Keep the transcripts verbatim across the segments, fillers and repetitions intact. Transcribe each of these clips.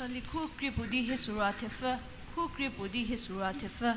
Li khu krie puo di hie sura thepfü, khu krie puo di hie sura thepfü.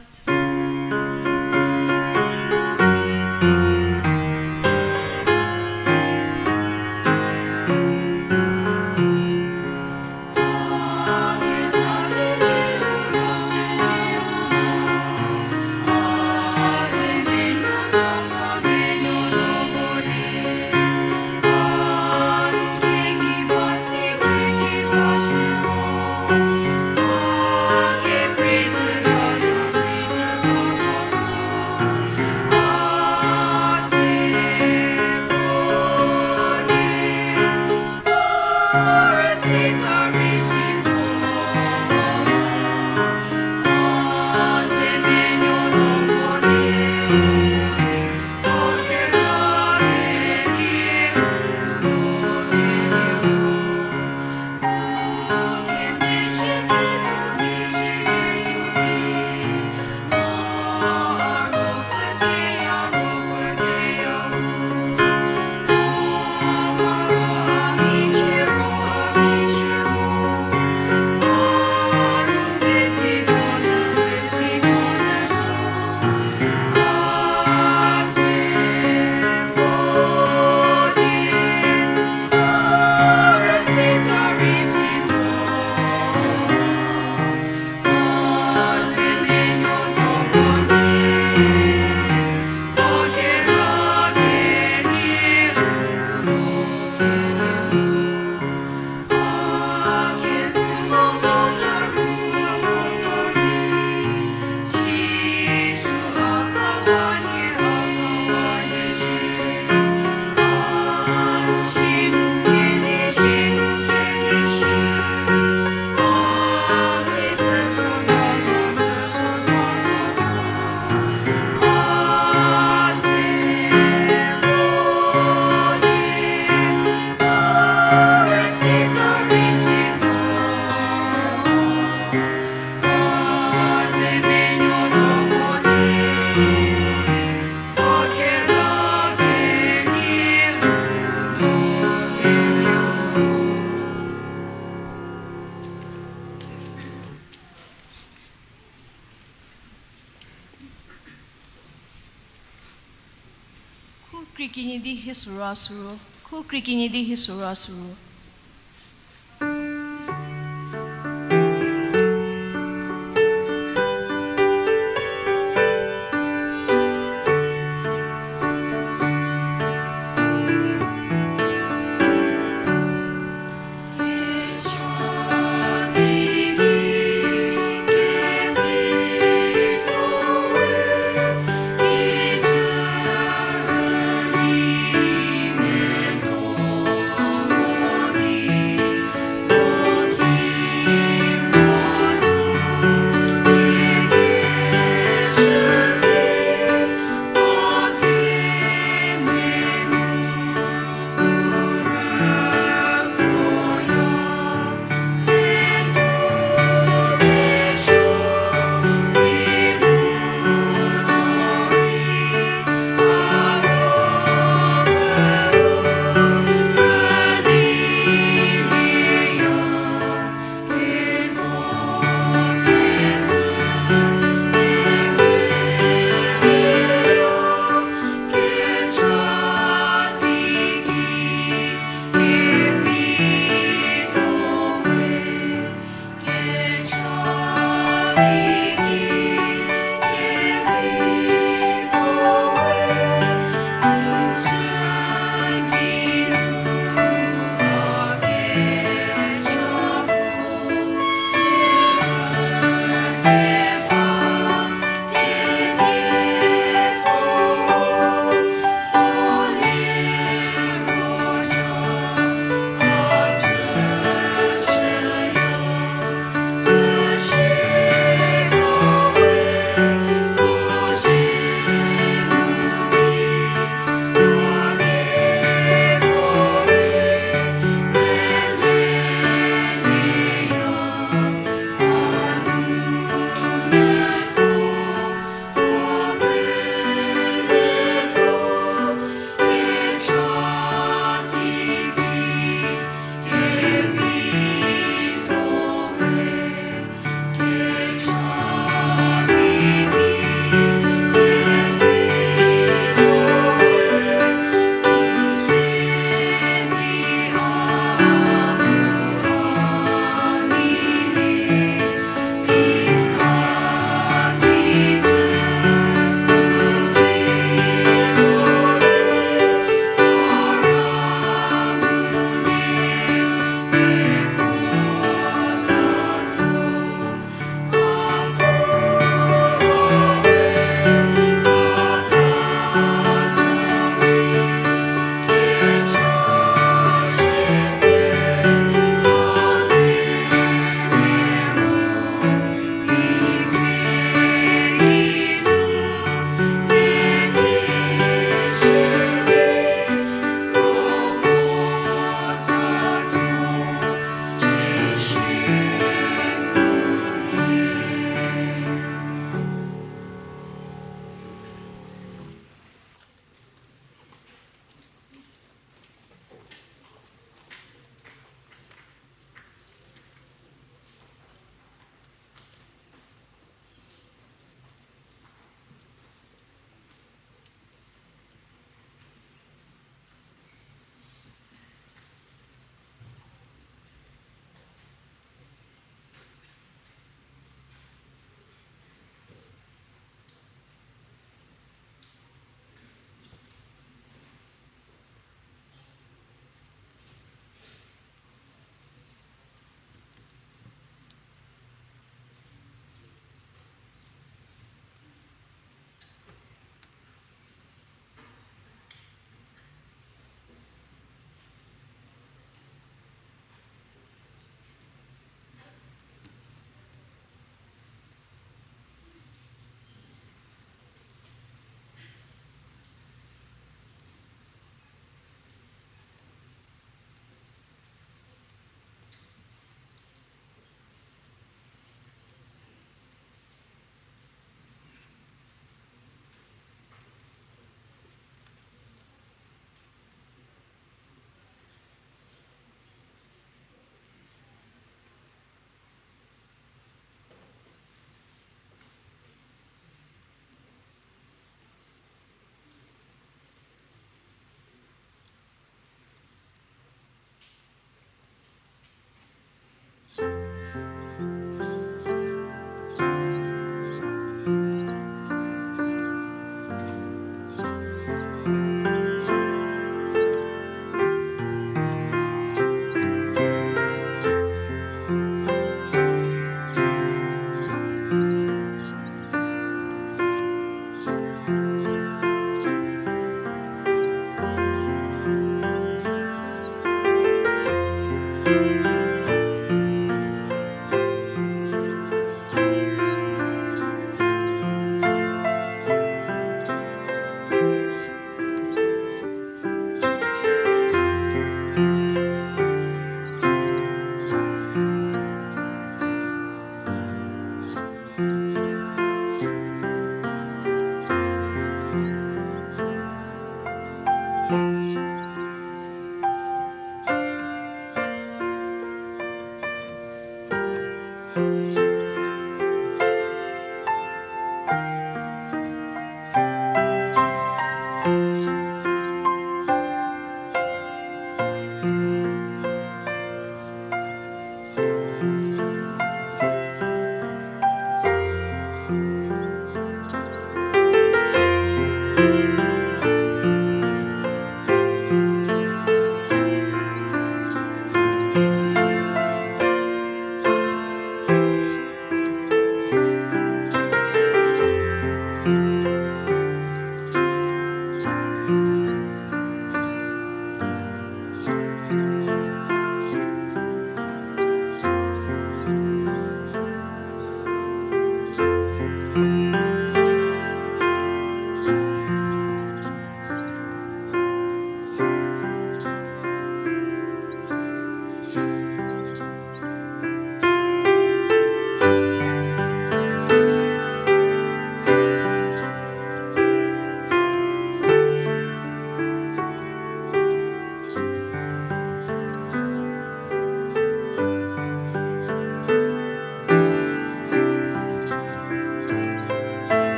Khu krie kinyi di hie sura suru, khu krie kinyi di hie sura suru.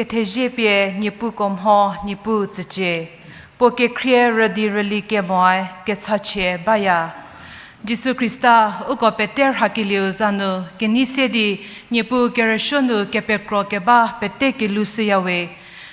Kethezie pie Niepuu ko mho, Niepuu tsücie, puo kekhrie rüdi rüli kemoe kechachie baya. Jisu Khrista, uko pete rhakelieu za nu kenei se di, Niepuu kerüsuo nu kepekro keba pete kelou shüyawe.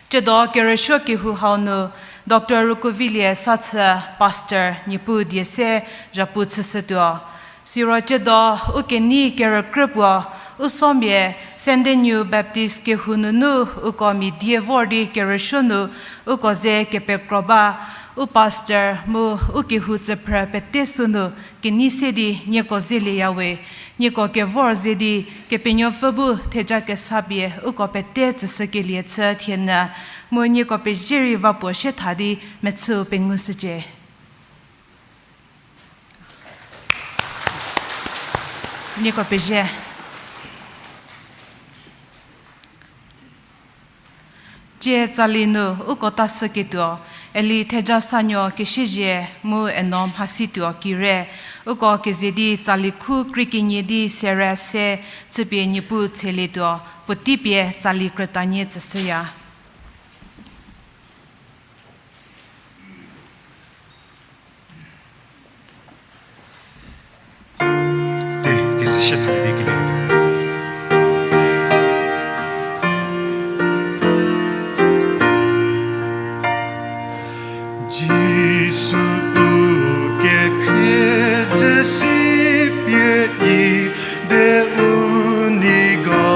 Tsiedo kerüsuo kehou hau nu, Doctor Rukuvilie Sathü, Pastor, Niepuu die se zhapu chüshütuo. Siro tsiedo u kenei kerükrü puo, u somia Sende New Baptist kehou nunu uko mia die vor di kerüsuo nu uko ze kepekro ba, u pastor mu u kehou tsüphrü pete sünu kenei se di nieko zelieyawe, nieko kevor ze di Kepenuopfü bu theja kesa pie uko pete tsüshükelie chü thienyü, mu nieko pezie rei va puo sie tha di mechüu pengushücie. Nieko pezie. Tsie tsali nu uko ta shüketuo, Eli Thejasanuo Kesiezie mu Eno Mhasituo Kire, uko keze di tsali khu krie kenie di sere se chüpie Niepuu tshelietuo, puotei pie tsali krütanie tsüshüya. Te, kese sie thalie di kele. Jisu u kekhrie ze si pie i de u nei ga.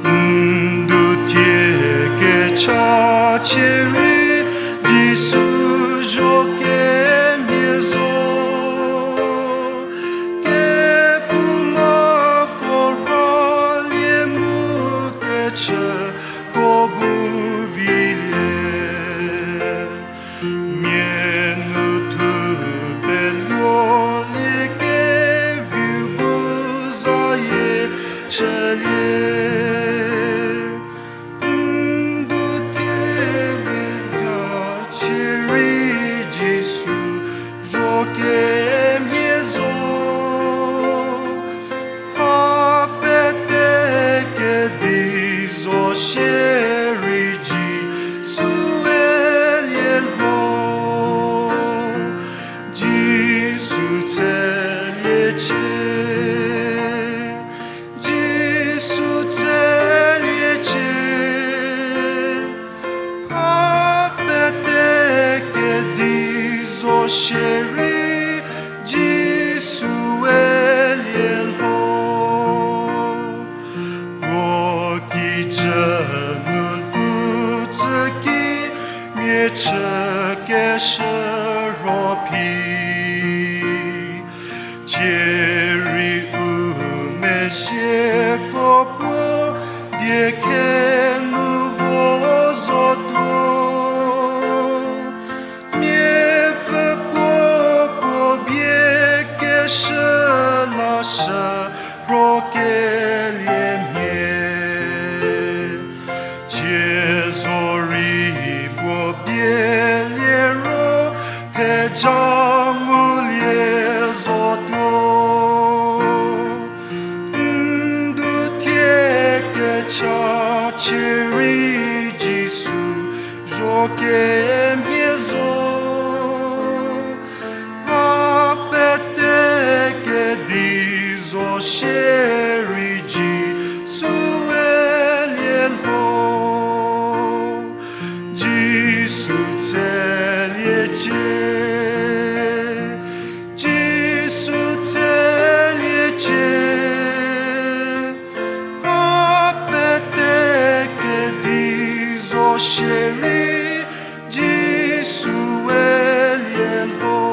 N du thie kecha chie rei Jisu zho kemhie zo. Kepuko rhalie mu kechüko bu vilie. Mia nu thu peluolie keviu bu zayie chülie. N du thie kecha chie rei Jisu zho kemhie zo. Mha pete kedi zo shierei Jisu we lie lho. Jisu tseliecie. Jisu tseliecie. Mha pete kedi zo shierei Jisu we lie lho. Puo kijü nu u tsü ki mia chükeshü rho phi. Chierei u mezhieko puo die khe nu vo zotuo. Miapfü puo puo bie keshü lashü rho kelie mhie. Chie zorei puo bie lie ro theja ngulie zotuo. N du thie kecha chie rei Jisu zho kemhie zo. Mha pete kedi zo shierei Jisu we lie lho. Jisu tseliecie. Jisu tseliecie. Mha pete kedi zo shierei Jisu we lie lho.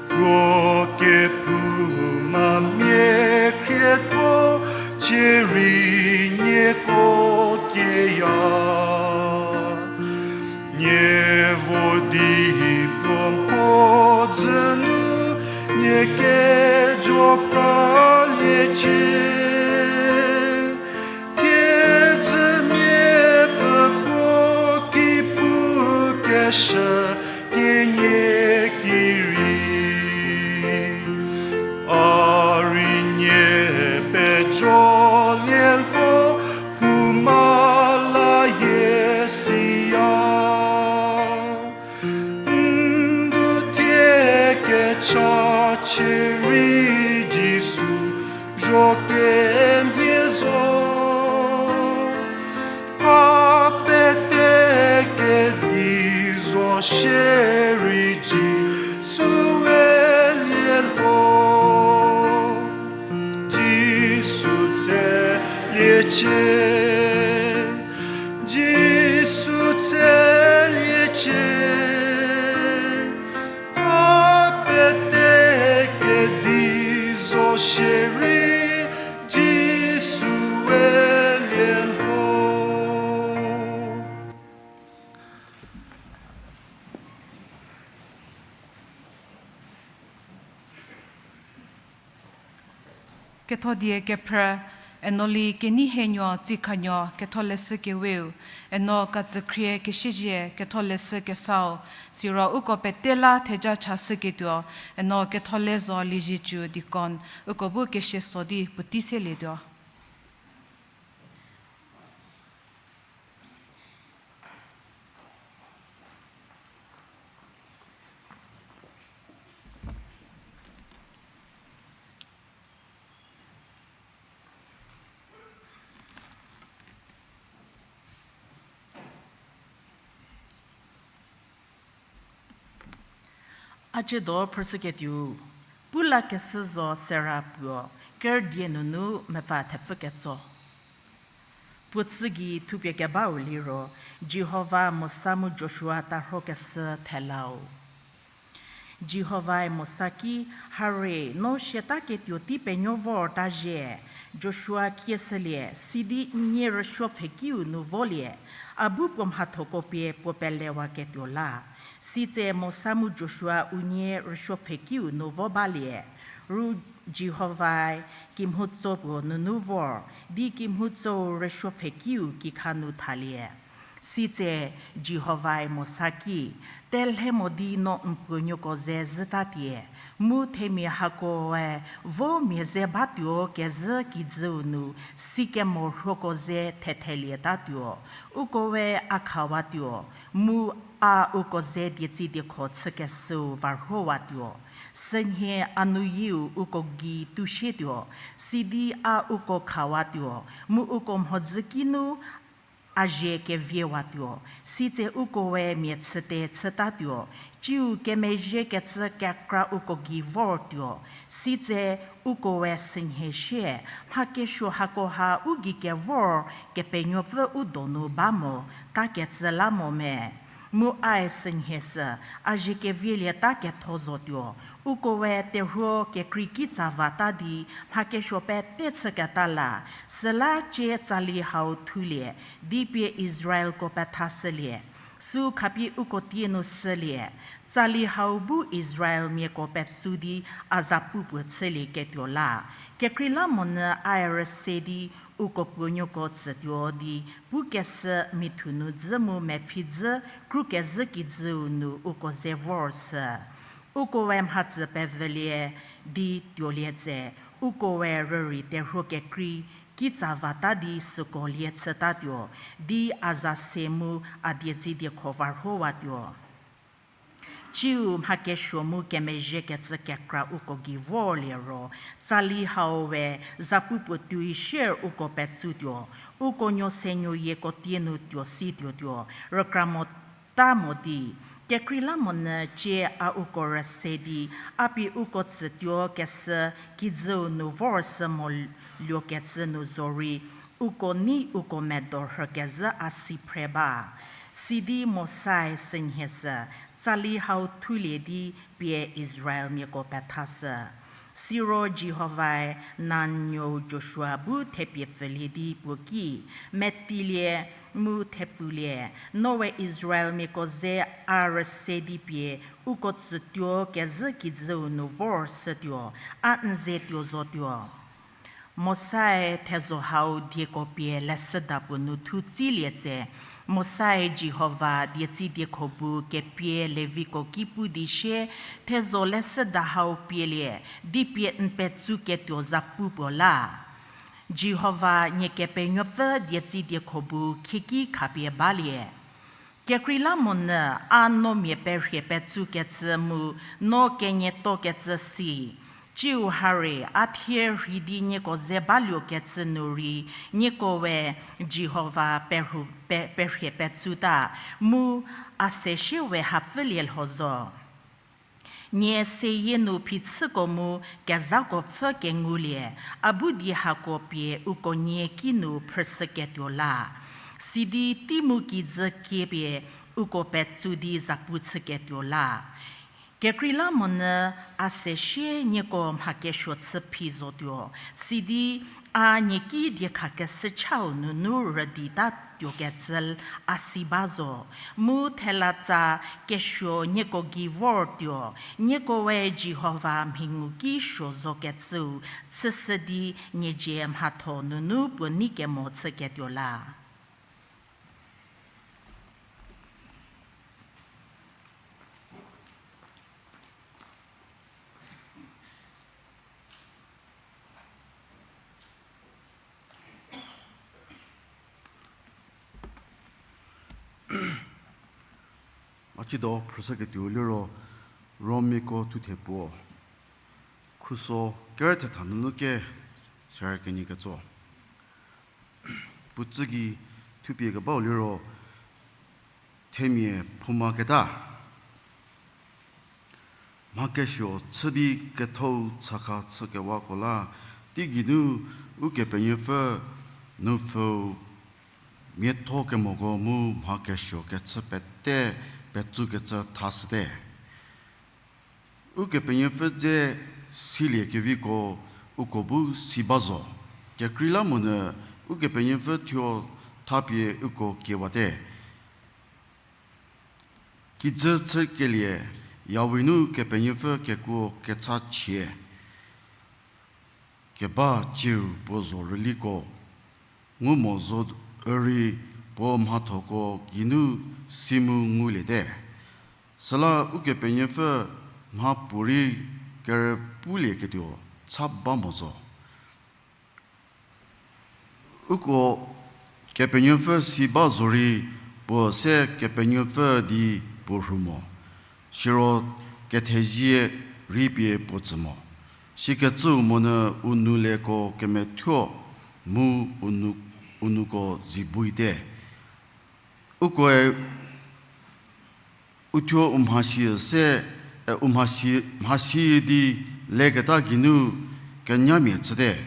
Puo kephouma mia khrietho chierei nieko kieya. Nie vo di puo mhodzü nu nie kejo praliecie. Thiedzümia pfü puo ki pu keshü kenie ki rei, a rei nie pejolie lho, phouma la hie siya. N du Chierei Jisu zho kemhie zo, a pete kedi zo shierei Jisu we lie lho. Jisu tseliecie, Jisu tseliecie. A pete kedi zo shierei Jisu we lie lho. Ketho die kephrü, eno li kenei hienuo tsikhanuo ketholeshü keweu, eno katsükhrie kesiezie ketholeshü kesau, siro uko pete la theja chashüketuo, eno ketholeshü zo Liezietsu deacon, uko bu kesie so di puotei selietuo. A tsiedo phrüshüketuo, Pulakeshü zo Sera puo, kerüdie nunu mepfü thepfü ketso. Puo tsü gei thupie kebau liro, Jihova Mosa mu Joshua tarhokeshü thelau. Jihovae Mosa ki, Harie, no siataketuo tei penuo vorta zhie. Joshua kieshülie, sidi unie rüsuopfhekiu nu volie, a bu puo mhathoko pie puo pelewaketuo la. Sitse Mosa mu Joshua unie rüsuopfhekiu nu vo balie, ru Jihovae kimhotso puo nunu vor, di kimhotsou rüsuopfhekiu kikha nu thalie. Sitse Jihovae Mosa ki, Telhe mo di no n puonuoko ze zhütatie, mu themia hakoe vo mia ze batuo kezhü kijüu nu sikemorhoko ze thethelietatuo, ukoe a khawatuo, mu a uko ze dietsei diekho chükeshüu varhowatuo. Sünhie a nuyieu uko gei tushietuo, sidi a uko khawatuo, mu uko mhodzü kinu a zie keviewatuo, sitse ukoe mia chüte chütatuo, tsiu kemezhiekecü kekra uko gei vortuo, sitse ukoe sünhie sie, mha kesuo hakoha u gei kevor Kepenuopfü u donu ba mo, takecü la mo me. Mu ae sünhie sü, a zie kevielieta ketho zotuo, ukoe terhuo kekrei kitsa vata di mha kesuo pete chüketa la, süla tsie tsali hau thulie, di pie Israelko pethashülie. Sü khapie uko tie nu shülie, tsali hau bu Israelmiako petsu di a zapu puo chülieketuo la. Kekreilamonyü ae rüse di uko puonuoko tsütuo di pukeshü mithu nu dzü mu mepfhi dzü krukezhü kijüu nu uko ze vor sü. Ukoe mhatsü pevülie di tuolie tse, ukoe rürei terhuo kekrei kitsa vata di süko lie chütatuo, di a za se mu a dietsei diekho varhowatuo. Tsiu mha kesuo mu kemezhiekecü kekra uko gei vorlie ro, tsali hau we zapu puo tuoi shier uko petsutuo, uko nuo se nuoyieko tie nu tuo si tuotuo, rükra mota mo di, kekreilamonyü tsie a uko rüse di, a pie uko tsütuo keshü kijüu nu vor sü mo luokecü nu zorei, uko nei uko medo rhükezhü a si phre ba. Sidi Mosae sünhie sü, tsali hau thulie di pie Israelmiako pethashü. Siro Jihovae Nun nuou Joshua bu thepie pfülie di puo ki, Metilie, mu thepfulie, noe Israelmiako ze a rüse di pie uko tsütuo kezhü kijüu nu vor shütuo, a n ze tuo zotuo. Mosae thezho hau dieko pie leshüda puo nu thu tsilie tse, Mosae Jihova dietsei diekho bu kepie Leviko ki pu di sie, thezho leshüda hau pielie, di pie n petsu ketuo zapu puo la. Jihova nie Kepenuopfü dietsei diekho bu khieki khapie balie. Kekreilamonyü a no mia perhie petsukecü mu no kenietokecü si. Tsiu ha rei a thie rhei di nieko ze baluokecü nu rei nieko we Jihova perhu-, pe-, perhie petsuta, mu a sesie we hapfülie lho zo. Nie seyie nu phichüko mu kezhako pfhü kengulie, a bu di hako pie uko nie kinu phrüshüketuo la. Sidi tei mu kijü kie pie uko petsu di zapu chüketuo la. Kekreilamonyü a sesie nieko mha kesuo chü phi zotuo, sidi a nieki diekhakeshü chau nunu rüdita tuokecü a si ba zo, mu thelatsa kesuo nieko gei vortuo, nieko we Jihova mhingu ki suo zokecüu chüshü di nie dzie mhatho nunu puo nei kemo chüketuo la. A tsiedo phrüshüketuo liro Romiako thuthe puo, khuso kerü thetha nunu ke serü kenie ketso. Puo tsü gei thupie kebau liro, themia phouma keta. Mha kesuo chü di kethou chakha chükewako la, teigei nu Ukepenuopfü nupfüu miatho kemoko mu mha kesuo kechü pete petsukecü thashüte. Ukepenuopfü dze silie keviko uko bu si ba zo. Kekreilamonyü Ukepenuopfü thuo thapie uko kiewate. Kijü chükelie, yawi nu Kepenuopfü kekuo kechachie keba cieu puo zo rüliko, ngu mo zo rei puo mhathoko geinu si mu nguliete. Süla Ukepenuopfü mha puo rei kerüpulieketuo cha ba mo zo. Uko Kepenuopfü si ba zorei puo se Kepenuopfü di puo rhu mo, siro kethezie rei pie puo tsü mo. Sikecüu monyü u nouleko kemethuo mu u nou, u nouko zi buite. Ukoe uthuo u mhasi se, e, u mhasi, mhasi di leketa geinu kenyamia chüte.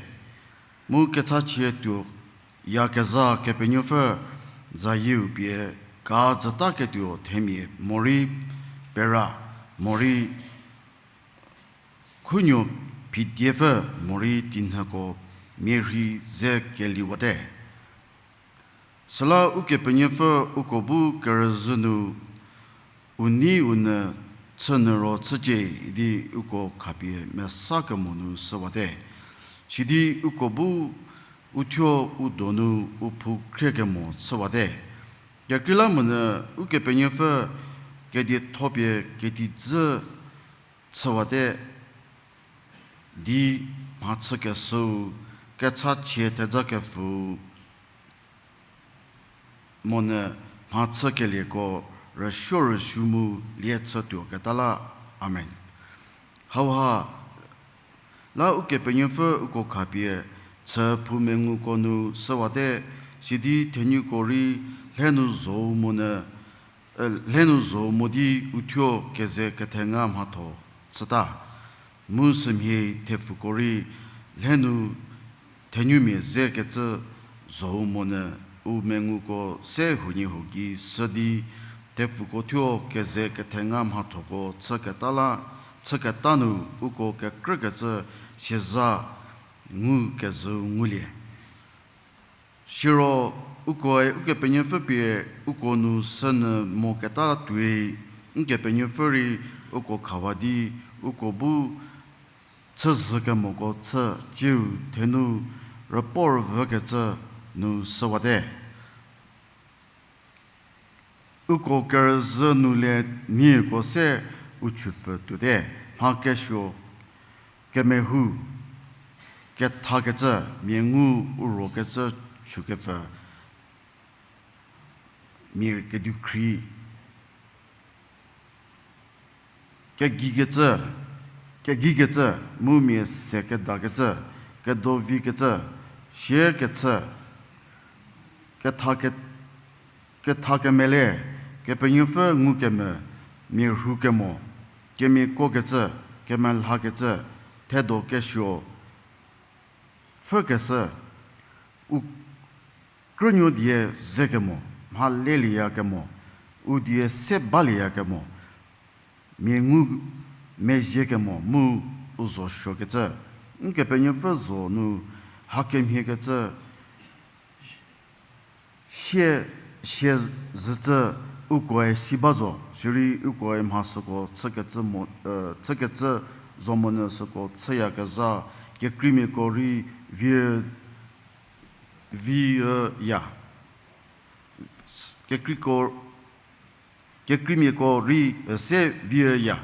Mu kechachie tuo yakezha Kepenuopfü zayieu pie ka zütaketuo themia morei pera, morei khunuo phidiepfü morei tinhüko mia rhei ze keliwate. Süla Ukepenuopfü uko bu kerüzhü nu u nei u nyü chünyü ro chücie idi uko khapie mesa kemo nu shüwate. Sidi uko bu uthuo u donu u phou khriekemo chüwate. Kekreilamonyü Ukepenuopfü kedietho pie kedizü chüwate di mhachükeshüu kechachie thedza kepfü monyü mhachükelieko rüsuo rüsuo mu lie chütuoketa la. Amen. Hauha la Ukepenuopfü uko khapie chü phou menguko nu shüwate, sidi thenuko rei lhenu zhou monyü, e, lhenu zhou mo di uthuo keze kethenga mhatho chüta. Mu sümhie thepfuko rei lhenu thenumia zekecü zhou monyü u menguko se huoniehuo gei shü di thepfuko thuo keze kethenga mhathoko chüketa la, chüketa nu uko kekrükecü siazha ngu kezhüu ngulie. Siro ukoe Ukepenuopfü pie uko nu sünyü moketa tuoi, Ukepenuopfü rei uko khawa di uko bu chüzhükemoko chü cieu thenu rüpuo rüvükecü nu shüwate. Uko kerüzhü nu le nieko se u chupfü tuote, mha kesuo, kemehou, kethakecü, mia ngu u rokecü chükepfü, mia kedukhri, kegikecü, kegikecü, mu mia se kedakecü, kedovikecü, siekecü, ketha ke-, ketha kemele, Kepenuopfü ngukemia, mia rhu kemo, kemiakokecü, kemelhakecü, thedo kesuo, pfhükeshü, u krünuo die ze kemo, mha lelieya kemo, u die se balieya kemo, mia ngu mezhie kemo mu u zo suokecü, n Kepenuopfü zo nu hakemhiekecü sie, sie zhücü ukoe si ba zo, sirei ukoe mha süko chükecü mo, chükecü zo monyü süko chüyakezha kekreimiako rei vi, viya. Kekreiko, kekreimiako rei se viya.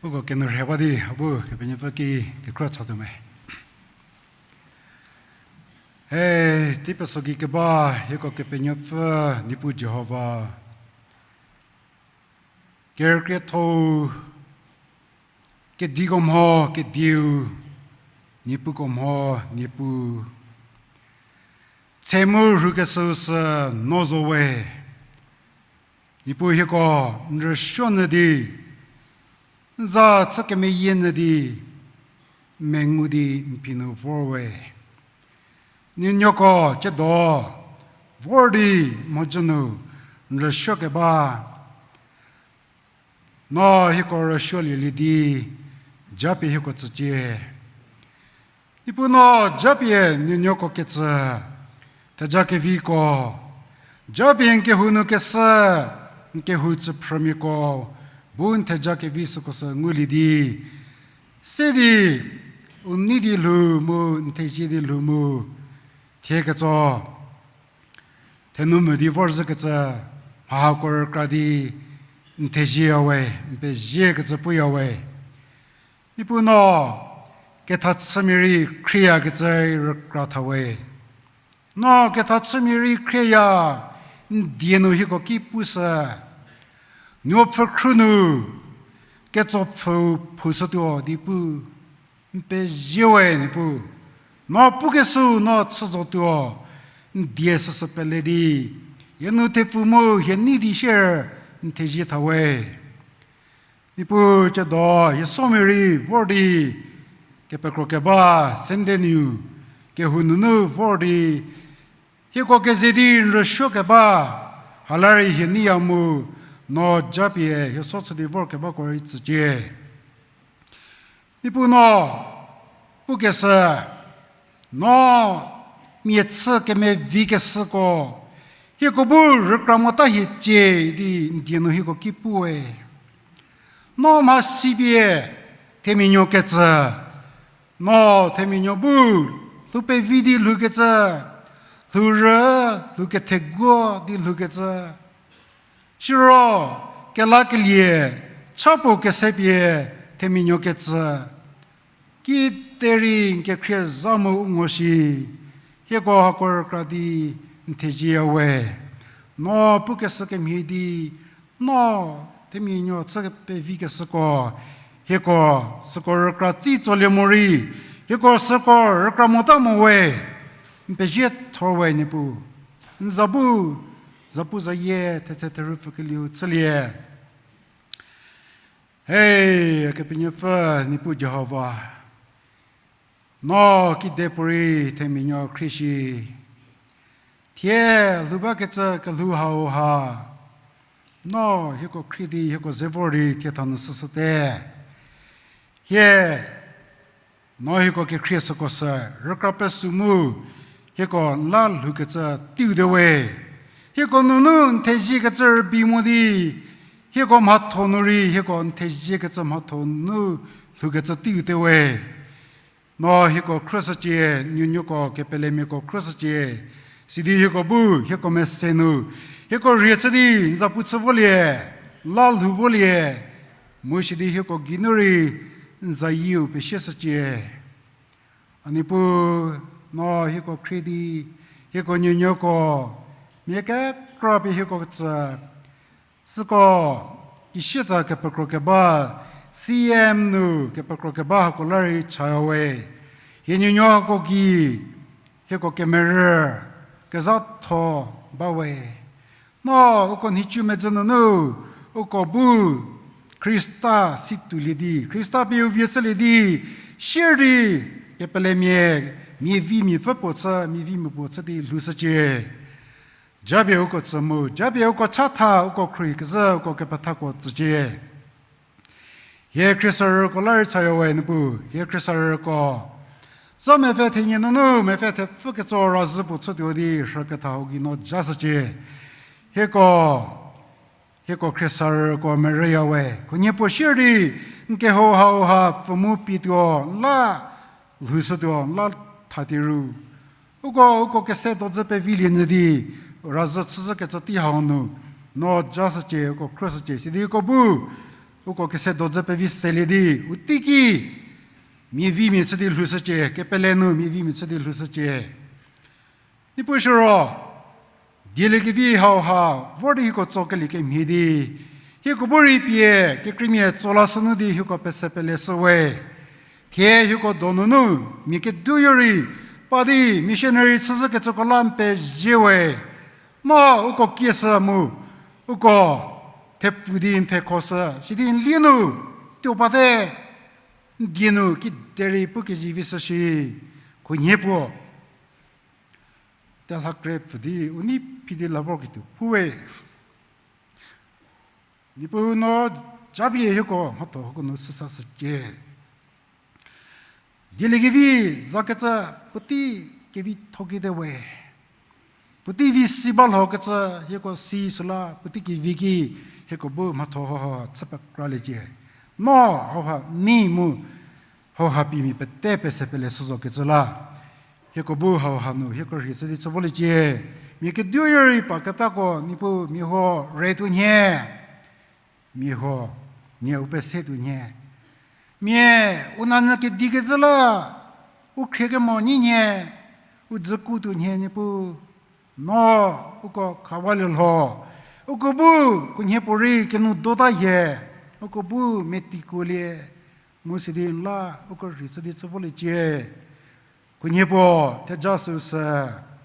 Uko kenu rhe ba di, a bu Kepenuopfü ki kekhro chatuo me. He, tei peso gei keba, hieko Kepenuopfü, Niepuu Jihova. Kerükrietho-u, kediko mho, kediu, niepuko mho, Niepuu. Tse mu rhukeshüu sü no zo we. Niepuu hieko n rüsuonyü di, n za chü kemeyienyü di, n mengu di n phi nu vor we. Nuonuoko tsiedo vor di mhodzü nu n rüsuokeba, no hieko rüsuolielie di, japie hieko tsücie. Niepuu no japie nuonuoko kecü, theja keviko, japie n kehou nu keshü, n kehou tsüphrümiako, bu n theja kevi süko sü ngulie di, se di, u nei di lhou mu, n thezie di lhou mu, thie ketso, thenu mo di vorzhükecü, mha hako rükra di, n thezieya we, n peziekecü puya we. Niepuu no, kethachümia rei khrieyakecü rükra tha we. No kethachümia rei khrieya, n die nu hieko ki pushü. Nuopfhü khru nu, ketsopfhüu phushütuo di pu, n pezie we Niepuu. No pukeshüu no chü zotuo, n die süsü pele di, hie nu thepfu mu hie nei di shier, n thezie tha we. Niepuu tsiedo hie somia rei vor di, kepekro keba, Sunday nu, kehou nunu vor di, hieko keze di n rüsuokeba, ha la rei hie neiya mu, no japie hie so chü di vorkebako rei tsücie. Niepuu no, pukeshü, no, mia chü kemevi keshüko, hieko bu rükra mota hiecie di n die nu hieko ki pu we. No mha sipie, themia nuo kecü, no themia nuo bu, lhou pevi di lhoukecü, lhou rü, lhou ketheguo di lhoukecü. Siro, kelakelie, cha puo kesepie, themia nuo kecü. Kiterei n kekhrie za mu u ngo shi, hieko hako rükra di n thezieya we. No pukeshü kemhie di, no themia nuo chü pevikeshüko, hieko süko rükra tsi tsolie morei, hieko süko rükra mota mo we, n pezie thor we Niepuu. N za bu, zapuzayie, thetse therü pfükelieu chülie. He, Kepenuopfü, Niepuu Jihova. No kidepuorei themia nuo khrie shi. Thie lhou bakecü kelhou hau ha, no hieko khrie di hieko ze vor di thie thanu süsüte. Hie, no hieko kekhrie süko sü, rükra pesu mu, hieko n la lhoukecü teiu te we. Hieko nunu n theziekecü rübei mo di, hieko mhatho nu rei, hieko n theziekecü mhatho nu lhoukecü teiu te we. No hieko khrüshücie, nuonuoko kepelemiako khrüshücie, Sidi hieko bu, hieko mese nu, hieko rhie chü di n za pu chü volie, la lhou volie, mu sidi hieko geinu rei n zayieu pesieshücie. A Niepuu, no hieko khrie di, hieko nuonuoko, mia kekra pie hieko tsü, süko, kisietsa kepekro keba, C M nu kepekro keba hako la rei chaya we. Hie nuonuo hako gei, hieko kemerü, kezhatho ba we. No uko nhicu medzü nunu, uko bu Khrista si tuolie di, Khrista pie u vie chülie di, sier di kepelemia, mia vi mia pfü puo chü, mia vi mia puo chü di lhoushücie. Japie uko tsü mu, japie uko chatha, uko khrie kezhü, uko kepethako tsücie. Hie khriesarüko la rei chaya we Niepuu, hie khriesarüko za mepfü thenie nunu mepfü thepfü ketso razhü puo chütuo di rhükethau gei no jashücie. Hieko, hieko khriesarüko merüya we, khunhie puo sier di n kehou hauha pfü mu pietuo, n la lhoushütuo, n la thatie ru. Uko, uko kese dozü pevilie nyü di, razhü chüzhükecü tei hau nu, no jashücie, uko khrüshücie, sidi uko bu, uko kese dozü pevi selie di, u teiki, mia vi mia chü di lhoushücie, kepele nu mia vi mia chü di lhoushücie. Niepuu siro, dieliekevi hauha, vor di hieko tsokelie kemhie di, hieko bu rei pie, kekreimia tso lashü nu di hieko pese pele shü we. Thie hieko donunu, mia keduoyo rei, pa di missionary chüzhükecüko la n pezie we. No uko kieshü mu, uko thepfu di n thekhoshü, sidi n lie nu, tuo bate, n die nu kiderei pu kezivi shü shi, khunhie puo telha kre pfü di u nei phi di la vorketuo pu we. Niepuu no japie hieko mhatho hako nu süsashücie. Dieliekevi zakecü puotei kevitho kite we. Puotei vi si ba lhokecü hieko si süla puotei kevi ki hieko bu mhatho hauha chü pekraliecie. No hauha nei mu hauha pie mia pete pese pele shü zokecü la. Hieko bu hauha nu hieko rhie chü di chü voliecie. Mia keduoyo rei pa ketako Niepuu mia huo re tuo nhie. Mia huo, nie u pese tuo nhie. Mia u nanyü kedi kecü la, u khrie kemo nyi nhie, u dzüku tuo nhie Niepuu. No, uko khawalie lho. Uko bu, khunhie puo rei kenu dota hie. Uko bu metikuolie. Mu sidi n la, uko rhie chü di chü voliecie. Khunhie puo, theja süu sü.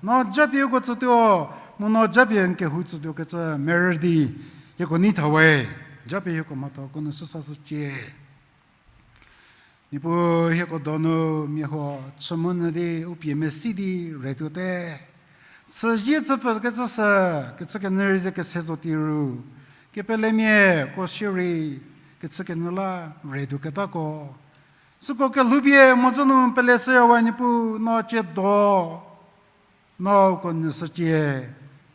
No japie uko tsütuo, mu no japie n kehou tsütuo kecü merü di, hieko nei tha we. Japie hieko mhatho hako nu süsashücie. Niepuu hieko donu mia huo chü mu nyü di u pie mesi di re tuote. Chüzie chüpfü kecü sü, kechükenyü rei ze kese zo ti ru. Kepelemia ko shierei, kechükenyü la re tuoketako. Süko kelhoupie mhodzü nu pele shüya we Niepuu no ciedo. No uko nyüshücie,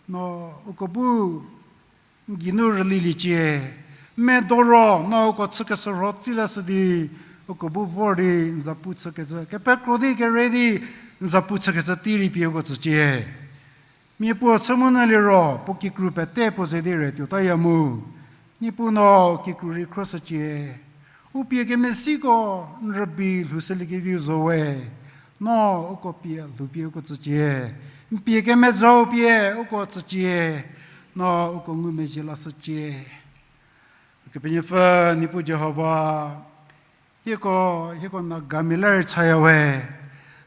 no uko bu n geinu rüliliecie, medo ro no uko chükeshürho tsüla shü di, uko bu vor di n zapu chükecü, kepekro di kere di n zapu chükecü tei rei pie uko tsücie. Mia puo chü mu nyü liro, puo kikru pete puo ze di re tuotaya mu. Niepuu no kikru rei khroshücie. U pie kemesiko n rübei lhoushüliekeviu zo we. No uko pie lhoupie uko tsücie. N pie kemezhau pie uko tsücie. No uko ngumezhie lashücie. Kepenuopfü Niepuu Jihova, hieko, hieko Nagamia la rei chaya we.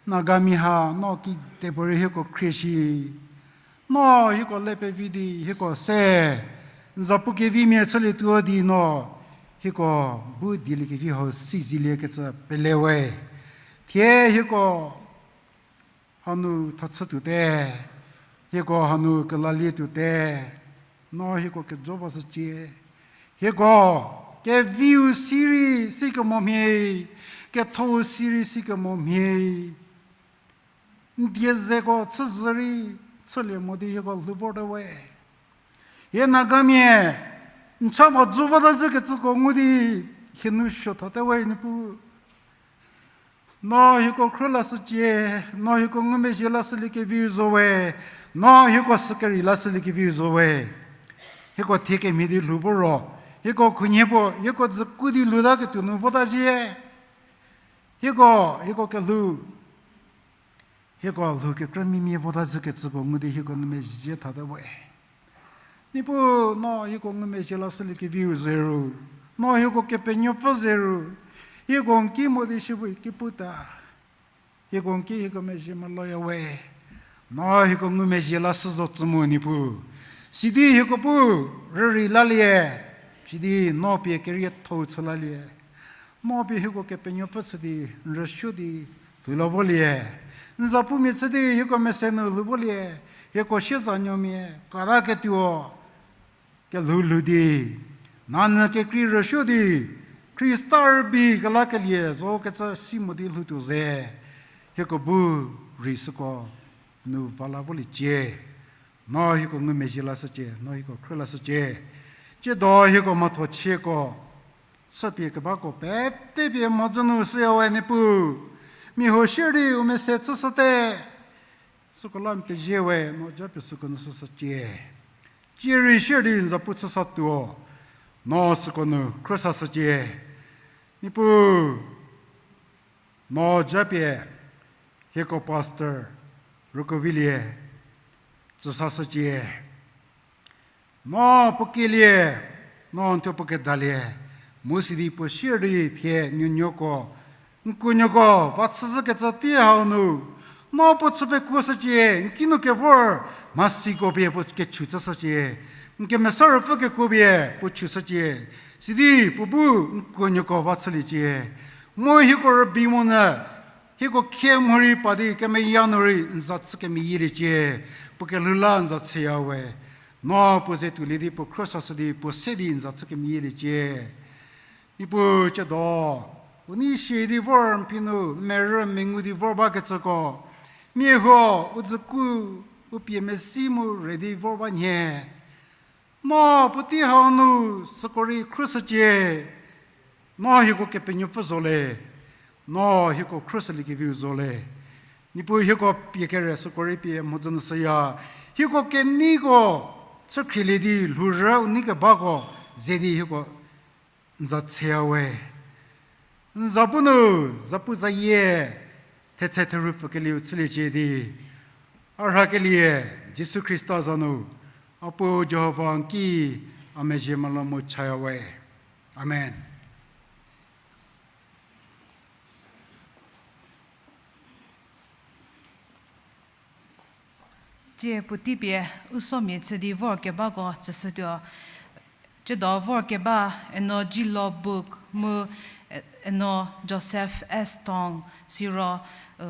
Nagamia ha no kidepuorei hieko khrie shi. No hieko le pevi di hieko se n zapu kevimia chülietuo di no hieko bu dieliekevi hau si ziliekecü pele we. Thie hieko hanu thachü tuote, hieko hanu kelalie tuote, no hieko kejo vashücie. Hieko keviu si rei sikemo mhie, kethou si rei sikemo mhie. N die zeko chüzhü rei chülie mo di hieko lhou vorte we. Hie Nagamia n cha va zo vota zhükecüko ngu di hie nu suo thate we Niepuu. No hieko khrü lashücie, no hieko ngumezhie lashüliekeviu zo we, no hieko sükerei lashüliekeviu zo we. Hieko thie kemhie di lhou vo ro, hieko khunhie puo, hieko dzüku di lhoutaketuo nu vota zhie. Hieko, hieko kelhou, hieko lhou kekrü mimia vota zhükecüko ngu di hieko ngumezhie thata we. Niepuu, no hieko ngumezhie lashüliekeviu zeru, no hieko Kepenuopfü zeru, hieko n ki mo di shüpfü ki puta. Hieko n ki hieko mezhie meloya we. No hieko ngumezhie lashü zo tsü mu Niepuu. Sidi hieko bu rürei lalie, sidi no pie kerietho-u chü lalie. No pie hieko Kepenuopfü chü di n rüsuo di lhou la volie. N zapumia chü di hieko mese nu lhou volie. Hieko siezanuomia kataketuo kelhou lhou di, nanyü kekrei rüsuo di, Khrista rübei kelakelie zo kecü si mo di lhoutuo ze, hieko bu rei süko nu va la voliecie. No hieko ngumezhie lashücie, no hieko khrü lashücie. Tsiedo hieko mhatho chieko, chüpie kebako pete pie mhodzü nu shüya we Niepuu. Mia huo shierei u mese chüshüte. Süko la n pezie we, no japie süko nu shüshücie. Tsie rei shierei n zapu chüsatuo, no süko nu khrüsashücie. Niepuu, no japie hieko pastor Rükovilie tsüsashücie. No puo kielie, no n thuo puo kedalie, mu sidi puo sier di thie nuonuoko, n kuonuoko va chüzhükecü tei hau nu, no puo chü pekuoshücie, n kinu kevor mhasiko pie puo kechü chüshücie, n kemesa ruopfü kekuo pie puo chüshücie, sidi puo bu n kuonuoko va chüliecie. Mu hieko rübei monyü, hieko khie mhorei pa di kemeya nu rei n za chü kemeyieliecie, puo kelhou la n za chüya we. No puo ze tuolie di puo khrüsashü di puo se di n za chü kemeyieliecie. Niepuu tsiedo, u nei sie di vor n phi nu merü mengu di vor bakecüko, mia huo u dzüku, u pie mesi mu re di vor ba nhie. No puotei hau nu süko rei khrüshücie, no hieko Kepenuopfü zo le, no hieko khrüshüliekeviu zo le. Niepuu hieko pie kere süko rei pie mhodzü nu shüya, hieko keneiko chükhrielie di lhourü u nei kebako ze di hieko n za chüya we. N za bu nu, zapuzayie, thetse therhu pfükelieu chüliecie di, a rhakelie, Jisu Khrista za nu, a Puo Jihova n ki, a mezhie melo mu chaya we. Amen. Tsie puotei pie u somia chü di vor kebako tsüshütuo. Tsiedo vor keba Eno Jilo Book mu, e, Eno Joseph S. Tong siro, e,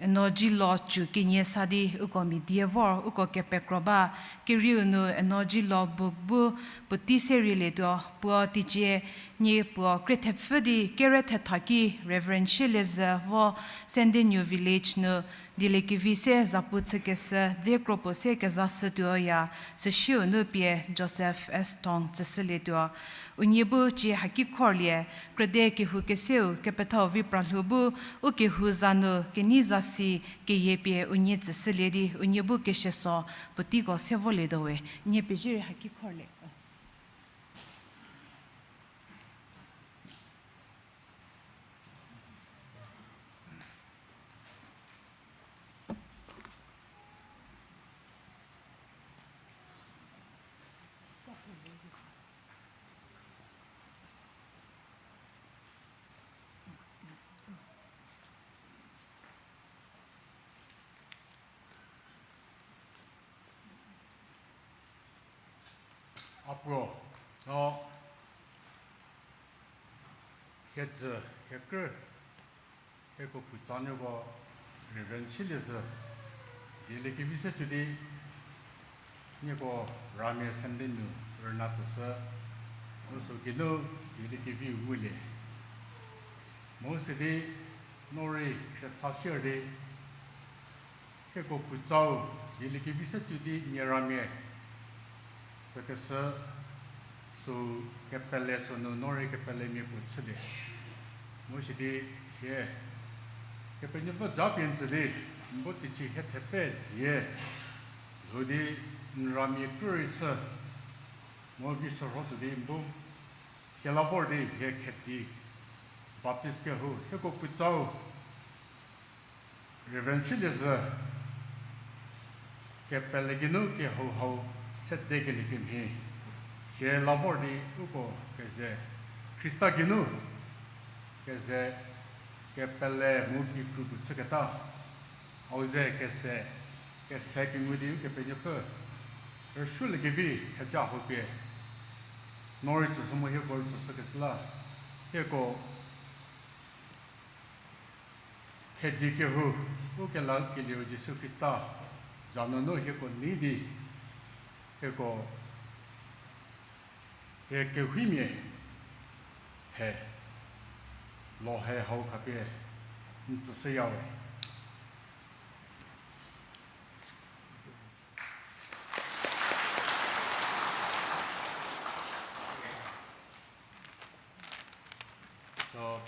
Eno Jilo Cu kenie sa di uko mia die vor, uko kepekro ba. Kerieu nu Eno Jilo Book bu puotei se rielietuo, puo teicie nie puo krie thepfü di kere thetha ki Reverend Sielezü vo Sendinyu Village nu dieliekevi se zapu chükeshü dze kro puo se kezashütuoya, süsieu nu pie Joseph S. Tong tsüshülietuo. Unie bu tsie haki khorlie, krüde kehou keseu kepethau vi pralhou bu, u kehou za nu kenei zasi keyie pie unie tsüshülie di unie bu kesieso puoteiko se volietuo we, nie pezie rei haki khorlie. A Puo, no thiedzü, thiekrü, hieko pfutsanuoko Reverend Sielezü dieliekevi se cü di, nieko ramia Sendinyu rüna tsüshü, mu sü geinu dieliekeviu ngulie. Mu sidi no rei khriesa sier di, hieko pfutsau dieliekevi se cü di mia ramia tsükeshü, sü kepele sünu no rei kepelemia puo chülie. Mu sidi thie Kepenuopfü japie n tsü di, n bu teicie hie thepfü die, lhou di n ramia krü rei chü, mu vi sürho tuo di n bu hie la vor di hie Khedi Baptist kehou hieko puotsau Reverend Shiliezü kepele geinu kehou hau sedekelie kemhie, hie la vor di uko keze Khrista geinu keze kepele mu kikru puo chüketa, hau ze kese, kese kengu di Ukepenuopfü rüsuoliekevi theja hau pie, no rei tsüshü mu hieko rei tsüshükecü la, hieko Khedi kehou, ukelakelieu Jisu Khrista za nunu hieko nei di, hieko hie kehoumia pfhe lo he hau khapie n tsüshüyawe. So,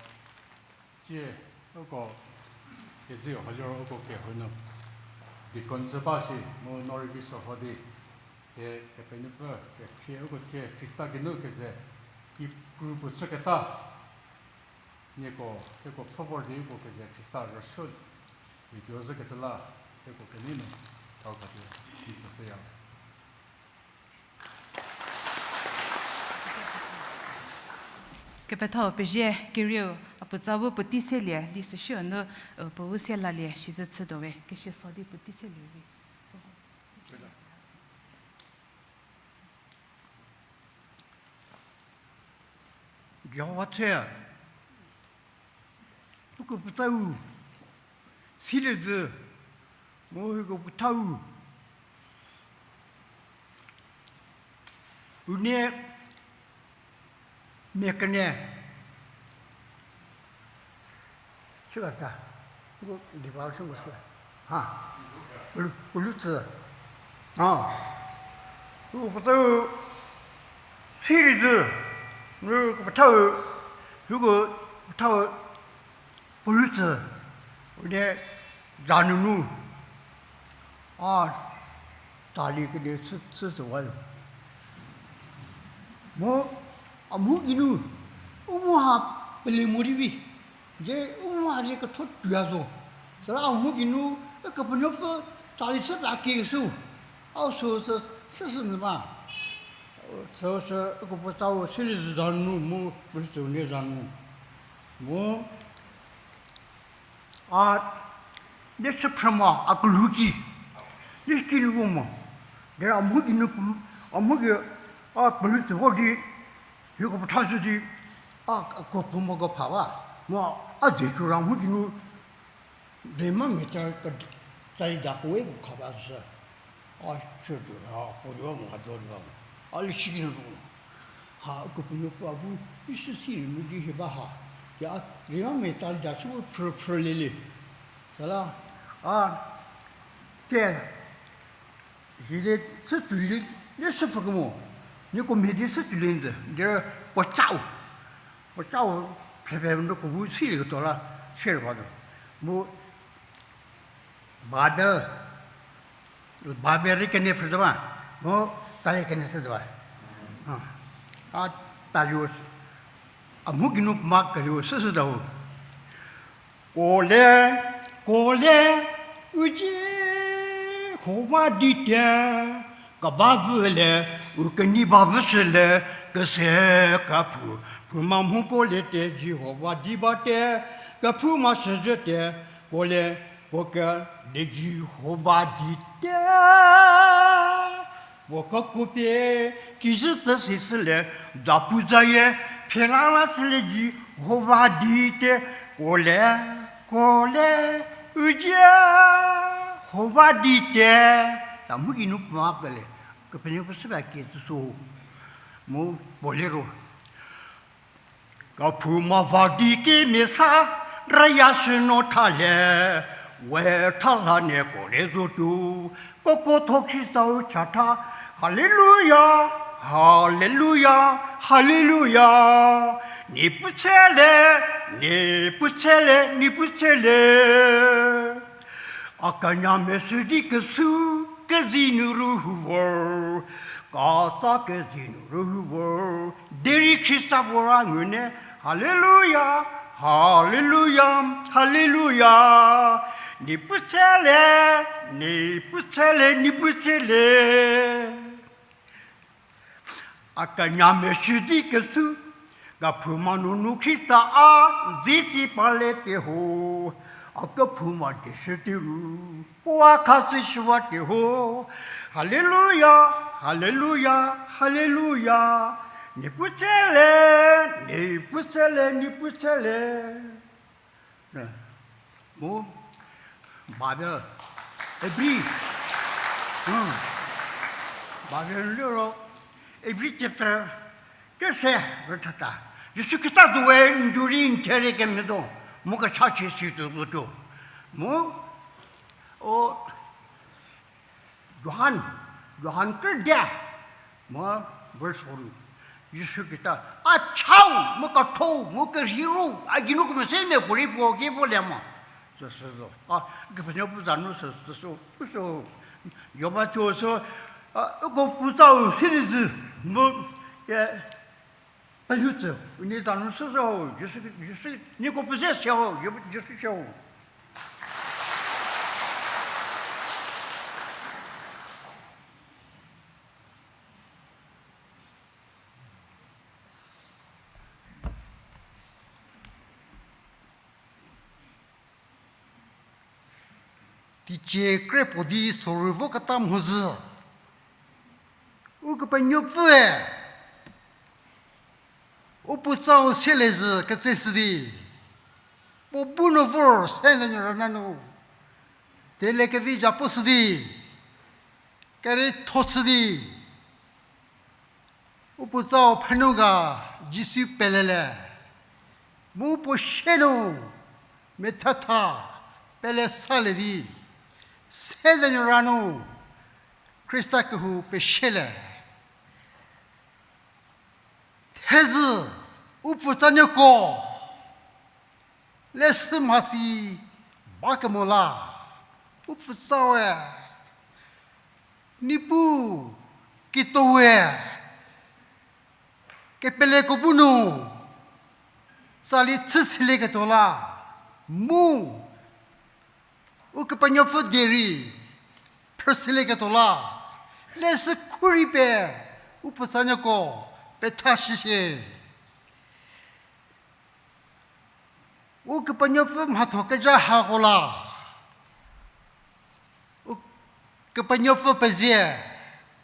tsie, uko, kezei holiro uko kehou nu deacon zü ba shi, mu no rei vi sürho di, hie Kepenuopfü kekhrie uko thie Khrista geinu keze kikru puo chüketa, nieko hieko pfhü vor di uko keze Khrista rüsuo, video zhükecü la, hieko kenei nu thau khapie n tsüshüya. Kepethau pezie kerieu, a puotsa bu puotei selie di süshie nu, puo bu se lalie shizü chütuo we, kesie so di puotei selie vi. Jihova tse, uko puotau silie zü, mu uko puotau unie mia kenie chüka ta, uko devotion ko sü, ha, puo lu, puo lu tsü, a, uko puotau silie zü, mu uko puotau, uko puotau puo lu tsü, unie za nunu a tali kenie chü, chü tsüwa. Mu a mhu geinu u mha pele mo di vi, die u mha die ketho tuoya zo. Süla a mhu geinu Ukepenuopfü tali chü pie a kie kesü, a sü sü, sü sü nyü ba. Sü sü uko puotau silie zü za nu mu, puo lu tsü unie za nu. Mu a, die chü phrü mo, a kelhou ki, die ki nu mo, derei a mhu geinu, a mhu gei, a puo lu tsü vor di, hieko puo thashü di, a, a ko puo mo ko pha ba, mu a dze kira mhu geinu, Rema mia ta ka, tali da ko we ko kha ba sü. A chütuo ha, puo di ba mo, ha do di ba mo. A lishi ki nu mo. Ha, Ukepenuopfü a bu, Jisu silie nu di hie ba ha. Ya, Rema mia tali da chü phrü, phrü lelie. Süla, a, te, hie di chü tuolie, di chü phrü kemo. Nieko mhie di chü tuolie nzü, di puo chau. Puo chau, phrephe nuko bu silieketuo la, share ba zo. Mu Bible, Bible rei kenie phrü zo ba, mu tali kenie chü zo ba. A, a taliu, a mhu geinu ma kerieu süsü zau. Ko le, ko le, u Jihova di te, keba vüle, u kenei ba vüshüle, kese kephu, phouma mho ko le te, Jihova di ba te, kephouma süzhü te, ko le, ko ke, le Jihova di te. Puo kekuo pie, kizhü pesi süle, zapu zayie, phelala süle Jihova di te, ko le, ko le, u Jihova di te. Ta mhu geinu puo ma pele, Kepenuopfü süba kie tsüsü. Mu puo liro. Kephouma va di kemesa, rüya shü no thalie, we thala nieko le zotuo, koko tho Khristau chatha, Haleluya, Haleluya, Haleluya. Niepuu tsele, Niepuu tsele, Niepuu tsele. A kanya meshü di kesu, kezi nu rühou vor, kata kezi nu rühou vor, derei Khrista vor a ngune, Haleluya, haleluya, haleluya. Niepuu tsele, Niepuu tsele, Niepuu tsele. A kanya meshü di kesu, kephouma nunu Khrista a, dzitsi pale te ho, a kephouma di shü ti ru, puo a khatsü shüwa te ho. Haleluya, haleluya, haleluya. Niepuu tsele, Niepuu tsele, Niepuu tsele. Mu, Bible, Ibri, Bible liro, Ibri chapter kese rüthata. Jisu Khrista zuwe nduri nthe rei kemhie zo, mu kechachie si tuo tuo. Mu, o, Johan, Johan kede, mu verse four nu, Jisu Khrista, a chau, mu ketho, mu kerheiu, a geinu kemese ne puorei puo ki puo le mo. Süsü zo. A, Kepenuopfü za nu sü, süsü, süsü. Yoba thuo sü, a, uko puo tsau siliezhü, mu, e, pehu tsü, unie za nu süsü ho, Jisu, Jisu, nieko puo ze se ho, Jisu se ho. Teicie kre puo di sorü voketa mhodzü. Ukepenuopfüe u puo tsau seliezhü ketseshü di, puo bu nu vor se nanyü rüna nu, tele kevi zhapushü di, keretho chü di, u puo tsau phenuo ga Jisu pelele, mu puo sie nu methatha pele salie di, se nanyü ra nu Khrista kehou pesiele. Thezhü u puo tsanuoko leshü mhasi bakemo la, u puo tsaue, Niepuu kitowe kepeleko bu nu tsali chü silieketuo la, mu Ukepenuopfü die rei phrüsilieketuo la, leshü khurei pie u puo tsanuoko petha shishie. Ukepenuopfü mhatho kezha hako la, Ukepenuopfü pezie,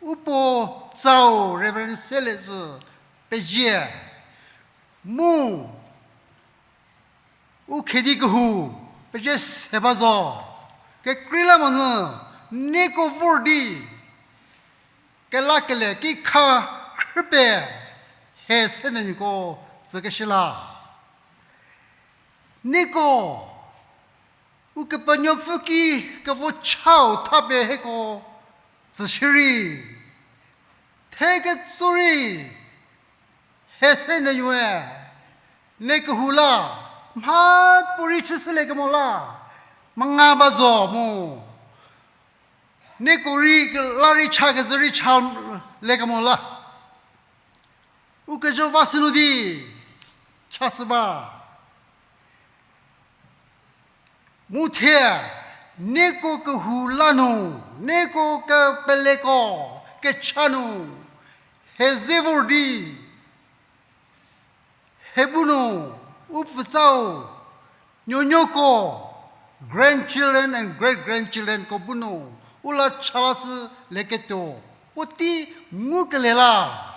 u puo tsau Reverend Selezü pezie, mu u khedi kehou pezie se ba zo, kekreilamonyü nieko vor di kelakele ki kha khrüpie he se nanyüko tsükeshü la. Nieko Ukepenuopfü ki kevo chau thapie hieko tsüshürei, theketsorei, he se nanyüe, nie kehou la mhapuorei chüshüliekemo la menga ba zo mu, nieko rei la rei cha kezü rei chaliekemo la, u kejo va sünu di chashü ba. Mu thie, nieko kehou la nu, nieko kepeleko, kecha nu, he ze vor di, he bu nu, u pfütsau, nuonuoko, grandchildren and great grandchildrenko bu nu, u la chalashülieketuo, puotei ngukelie la.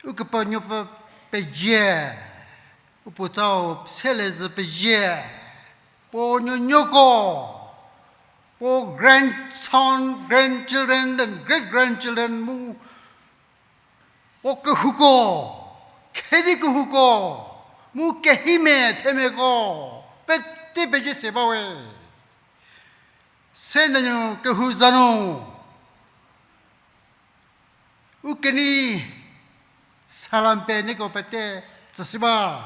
Ukepenuopfü pezie, u pfütsau Selezü pezie, puo nuonuoko, puo grandson, grandchildren, and great grandchildren mu, puo kehouko, khedi kehouko, mu kehimia themiako, pete pezie se ba we. Se nanyü kehou za nu, u kenei Salam pie nieko pete tsüshü ba.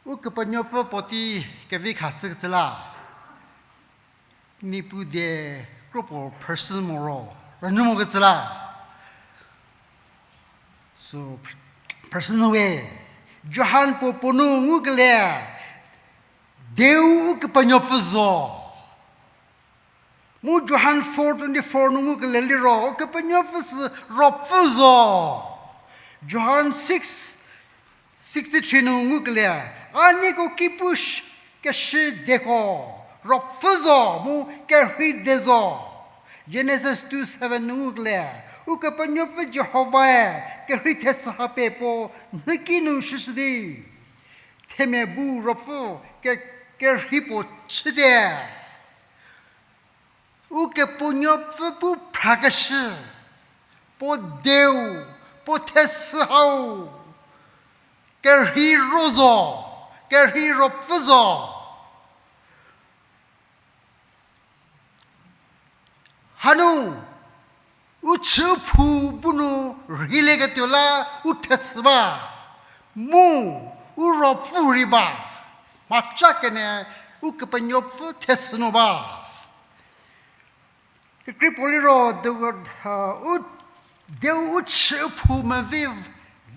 Ukepenuopfü puotei kevi khashükecü la. Niepuu die kropuo person mo ro, rünyü mokecü la. So, person we, Johan puo puo nu ngukelie, Dieu Ukepenuopfü zo. Mu Johan four twenty four nu ngukelie liro, Ukepenuopfü sü Ruopfü zo. Johan six sixty three nu ngukelie, a nieko ki pu sh-, keshü dieko, Ruopfü zo, mu kerhei die zo. Genesis two seven nu ngukelie, Ukepenuopfü Jihovae kerhei thechü ha pie puo nhüki nu shüshü di, themia bu ruopfü ke-, kerhei puo chüte. Ukepenuopfü bu phrakeshü, puo Dieu, puo thechü hau, kerhei ro zo, kerhei ruopfü zo. Hanu, u chü u phu bu nu rheilieketuo la u thechü ba, mu u ruopfü rei ba, mhaca kene Ukepenuopfü thechü nu ba. Kekrei puo liro, the word, uh, u, Dieu u chü u phu mevi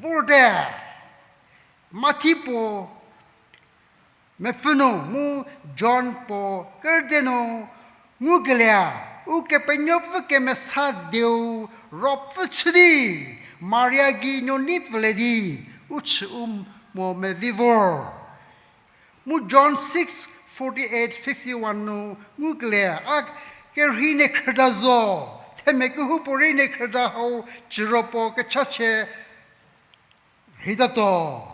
vorte. Mathi puo mepfü nu mu John puo kerüde nu ngukelie, Ukepenuopfü kemesa Dieu ruopfü chü di, Maria gei nuo nei pfülie di, u chü u mo mevi vor. Mu John six forty eight fifty one nu ngukelie, a kerhei niekhrüda zo, themia kehoupuorei niekhrüda hau cüro puo kechachie rheitatuo.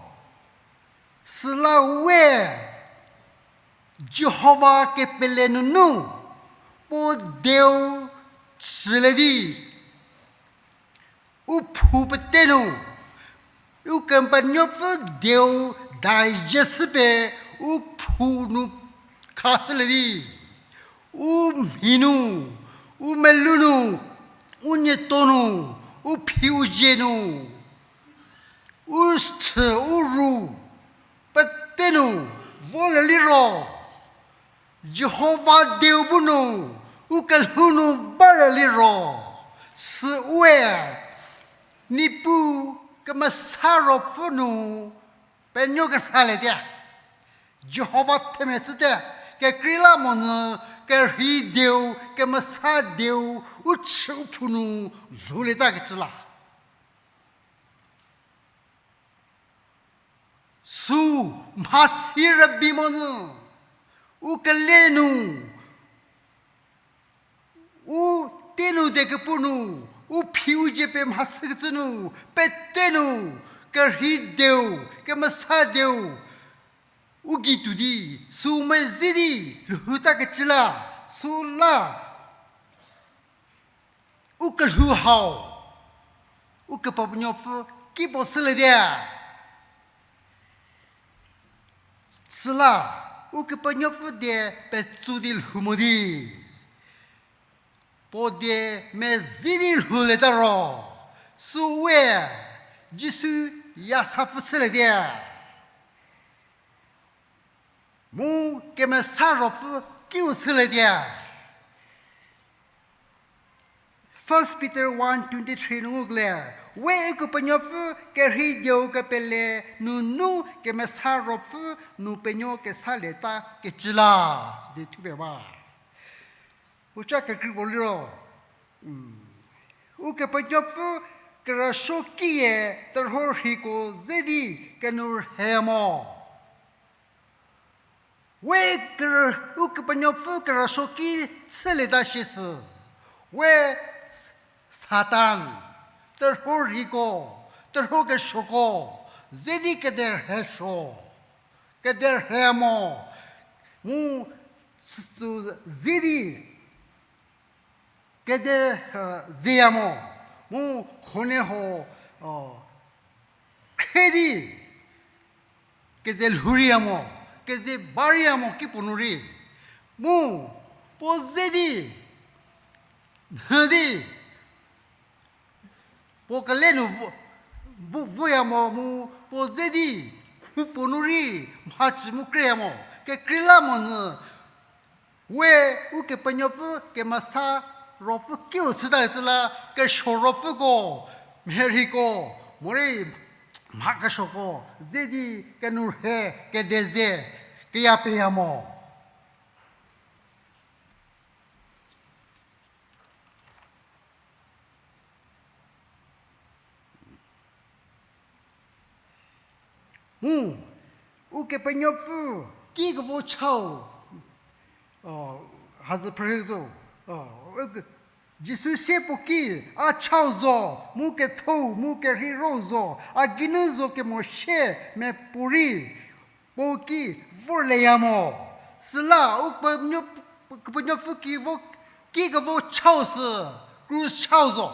Süla we Jihova kepele nunu puo Dieu chülie di, u phu pete nu, Ukepenuopfü Dieu daijeshü pie u phu nu khashülie di, u mhi nu, u melou nu, u nieto nu, u phi u zie nu, u chü u ru pete nu volie liro, Jihova Dieu bu nu, u kelhou nu balie liro, süue, Niepuu kemesa ruopfü nu penuo kesaliete. Jihova themia chüte, kekreilamonyü kerhei Dieu, kemesa Dieu, u chü u phu nu lhoulieta kecü la. Sü mhasi rübei monyü, u kele nu, u tei nu de kepu nu, u phi u dzie pie mhachükecü nu, pete nu, kerhei Dieu, kemesa Dieu, u gei tuo di, sü meze di, lhouta kecü la, süla, u kelhou hau, Ukepenuopfü ki puo shüliete. Süla, Ukepenuopfü die petsu di lhou mo di, puo die meze di lhoulieta ro, süue, Jisu ya sa pfü shüliete. Mu kemesa ruopfü kiu shüliete. First Peter one twenty three nu ngukelie, we Ukepenuopfü kerhei Dieu kepele nunu kemesa ruopfü nu penuo kesalieta kecü la, di thupie ba. Puoca kekrei puo liro, Ukepenuopfü kerüsuo kiye terhuo rheiko ze di kenourhe mo. We ker-, Ukepenuopfü kerüsuo ki chülieta shi sü, we Satan, terhuo rheiko, terhuo kesuoko, ze di kederhe suo, kederhe mo, mu sü, sü ze di kede, zeya mo, mu huoniehuo, khre di, keze lhouriya mo, keze bariya mo kipuo nu rei. Mu, puo ze di, nhü di, Puo kele nu vo, vo, voya mo mu, puo ze di, u puo nu rei, mhachü mu kreya mo, kekreilamonyü, we, Ukepenuopfü kemesa ruopfü kiu chüta icü la, kesuo ruopfüko, mharhiko, morei mha kesuoko, ze di kenourhe, kedeze, keya peya mo. Mu, Ukepenuopfü, kikevo chau, o, hazü phrü zo, o, Jisu sie puo ki, a chau zo, mu ketho, mu kerheiro zo, a geinu zo kemo sie, mepuorei, puo ki vorleya mo. Süla, Ukepenuopfü, Ukepenuopfü ki vo, kikevo chau sü, krus chau zo.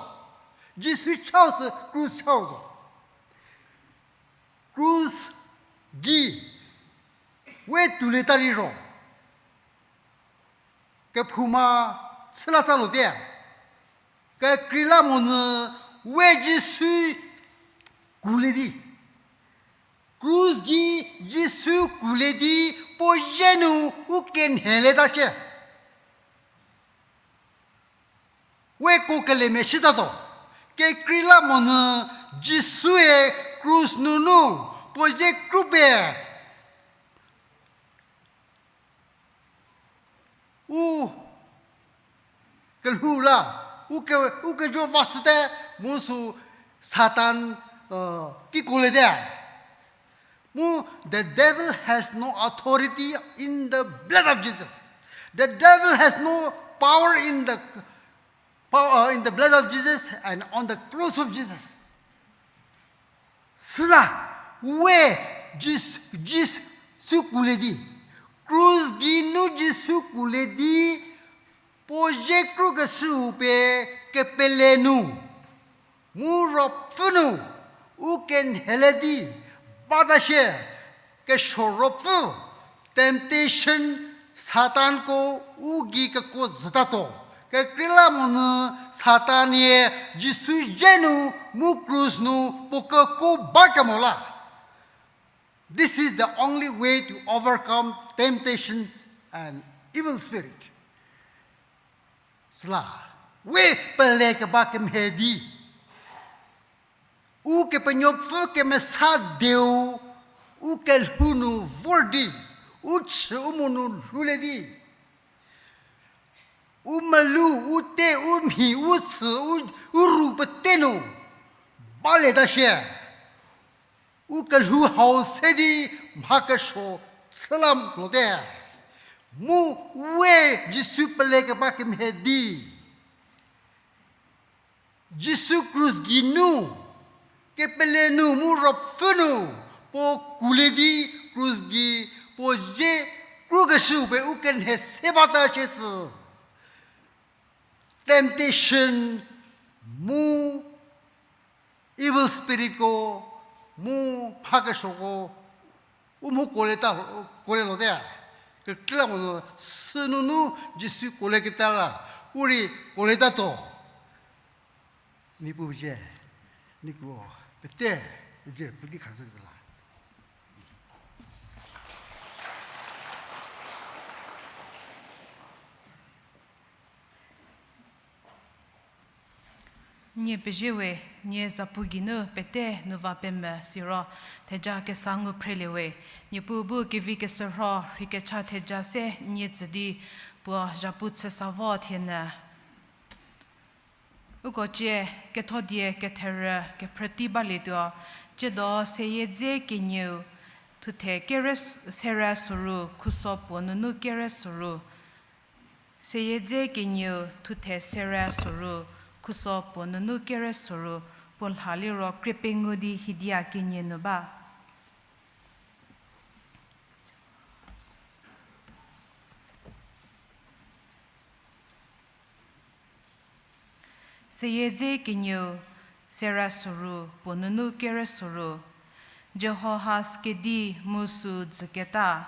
Jisu chau sü, krus chau zo. Krus gei, we tuolieta liro. Kephouma chüla sa lote. Kekreilamonyü we Jisu kuolie di. Krus gei Jisu kuolie di puo ze nu u kenhelieta shie. We ko kelemia shütatuo. Kekreilamonyü Jisue krus nunu puo ze kru pie u kelhou la, u ke, u kejo vashüte, mu sü Satan, uh, kikoliete. Mu, the devil has no authority in the blood of Jesus. The devil has no power in the power, uh, in the blood of Jesus and on the cross of Jesus. Süla, we Jis-, Jisu kuolie di, krus geinu Jisu kuolie di, puo ze krukeshüu pie kepele nu, mu ruopfü nu, u kenhele di, bata shie, kesuo ruopfü, temptation, Satanko u gei kekuo zütatuo. Kekreilamonyü Satan-e Jisu ze nu mu krus nu puo kekuo bakemo la. This is the only way to overcome temptations and evil spirit. Süla, we pele keba kemhie di. Ukepenuopfü kemesa dieu, u kelhou nu vor di, u chü u mo nu lhoulie di. U melu, u te, u mhi, u chü, u, u ru pete nu, balieta shie. U kelhou hau se di mha kesuo chüla lote. Mu we Jisu pele keba kemhie di. Jisu krus geinu, kepele nu mu ruopfü nu, puo kuolie di krus gei, puo ze krukeshüu pie u kenhe se bata shie sü. Temptation mu evil spiritko, mu mha kesuoko, u mho kuolieta, kuolie lote. Kekreilamonyü sünunu Jisu kuolieketa la, u rei kuolietatuo. Niepuu zie, nieko pete zie puo di khashü la. Nie pezie we, nie zapu geinu pete nu va pemvü siro, theja kesa ngu phrelie we. Niepuu bu kevi keshürho rheikecha theja se nie tsü di puo zhapu chüsa vo thienyü. Uko cie kethodie ketherü kephrütei balietuo, tsiedo seyie dze kenieu thuthe kere s-, sere soru khuso puo nunu kere soru. Seyie dze kenieu thuthe sere soru khuso puo nunu kere soru, puo lha liro krie pengou di hidia kenie nu ba. Seyie dze kenieu sere soru puo nunu kere soru. Jehoahaz kedi mu sü dzüketa.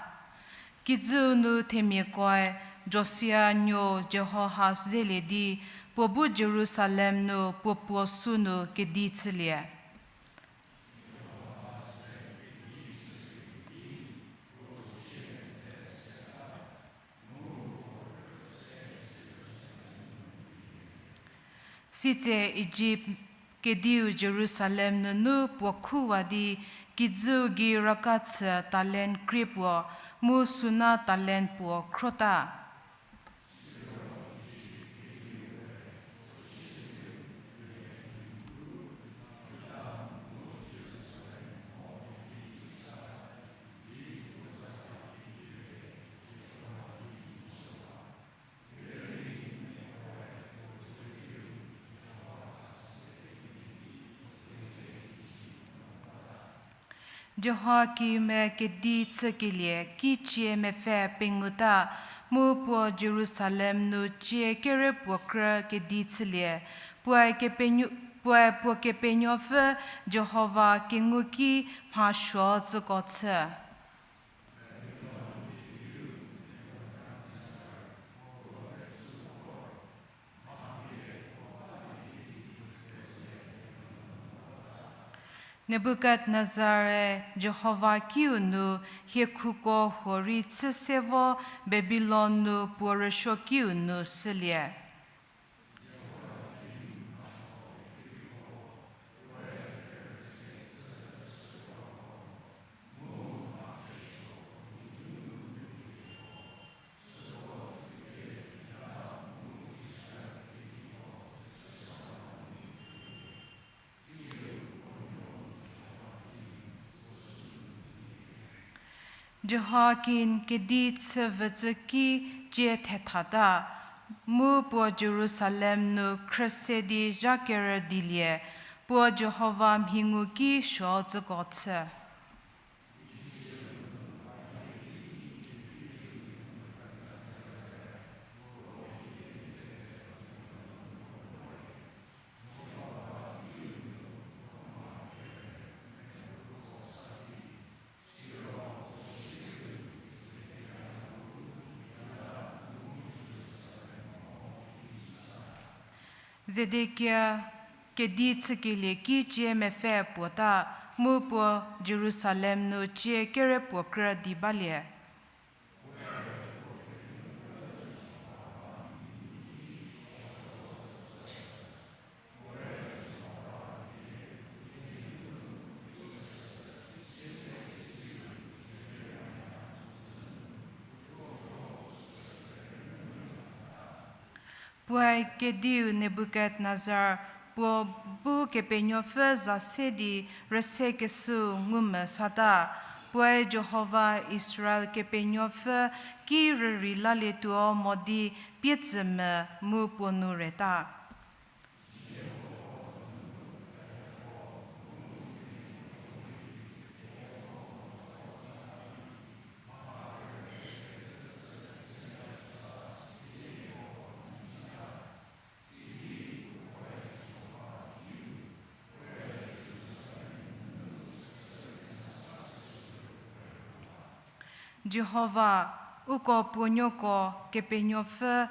Kijüu nu themiakoe Josia nuou Jehoahaz zelie di Puo bu Jerusalem nu puo puo sü nu kedi chülie. Sitse Ijipt kediu Jerusalem nunu puo khuwa di kijüu gei raka chü talent krie puo, mu suna talent puo khrota. Joakim-e kedi chükelie kicie mepfü penguta, mu puo Jerusalem nu cie kere puo krü kedi chülie, puoe kepenuo-, puoe puo Kepenuopfü Jihova kengu ki mha suo tsüko chü. Nebukadnezar-e Jihova kiu nu hiekhuko huorei chü se vo Babilon nu puo rüsuokiu nu shülie. Joakim kedi chü vütsü ki cie thethata, mu puo Jerusalem nu khrüse di zha kerü dilie, puo Jihova mhi ngu ki suo tsüko chü. Zedekia kedi chükelie ki cie mepfü puota, mu puo Jerusalem nu cie kere puo krü di balie. Puoe kediu Nebukadnezar puo bu Kepenuopfü za se di rüse keshüu ngumvü sata. Puoe Jihova Israel Kepenuopfü ki rürei lalietuo mo di pie tsü mvü mu puo nu reta. Jihova, uko puonuoko Kepenuopfü,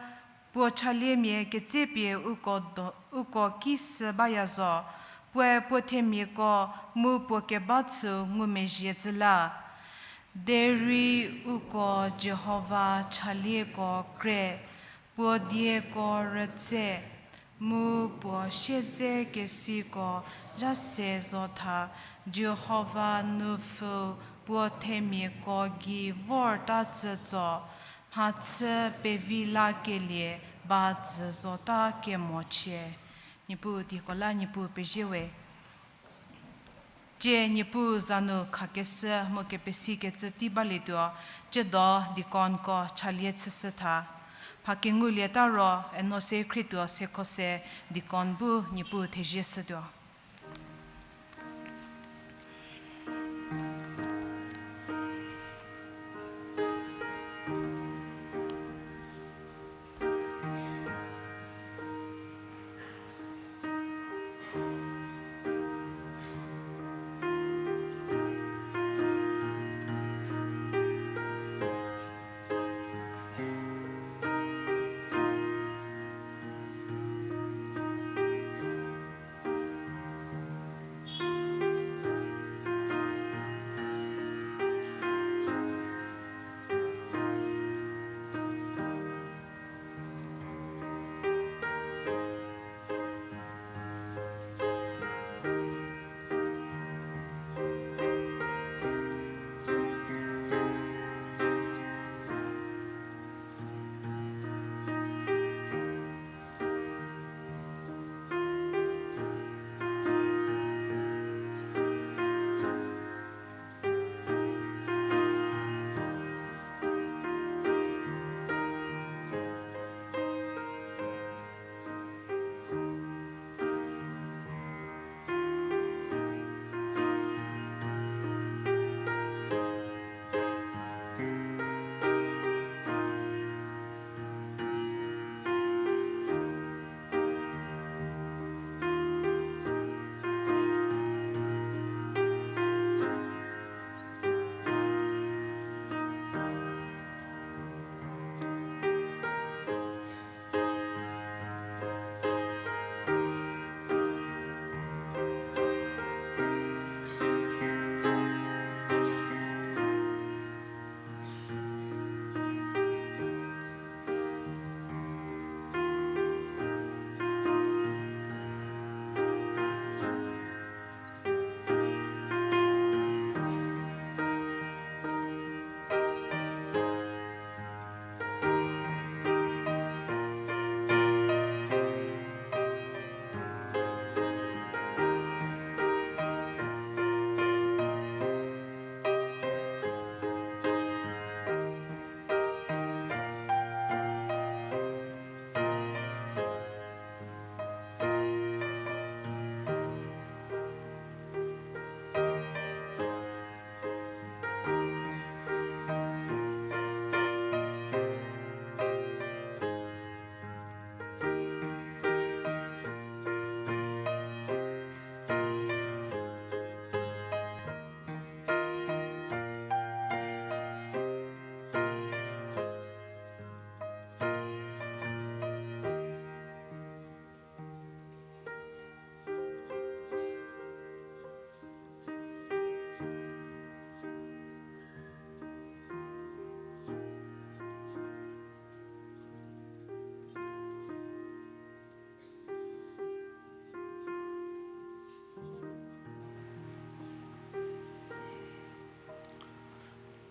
puo chaliemia ketsepie uko do-, uko ki sü baya zo, puoe puo themiako mu puo keba chüu ngumezhie tsü la. Derei uko Jihova chalieko kre, puo dieko rütse, mu puo siedzekesiko zha se zo tha, Jihova nupfü puo themiako gei vorta tsütso, mhachü pevi lakelie ba dzü zota kemochie. Niepuu dieko la Niepuu pezie we. Tie Niepuu za nu khakeshü mu kepesikecü tei balietuo, tsiedo deaconko chalie chüshü tha. Mha kengulieta ro, eno se khrietuo se kho se deacon bu Niepuu thezie shütuo.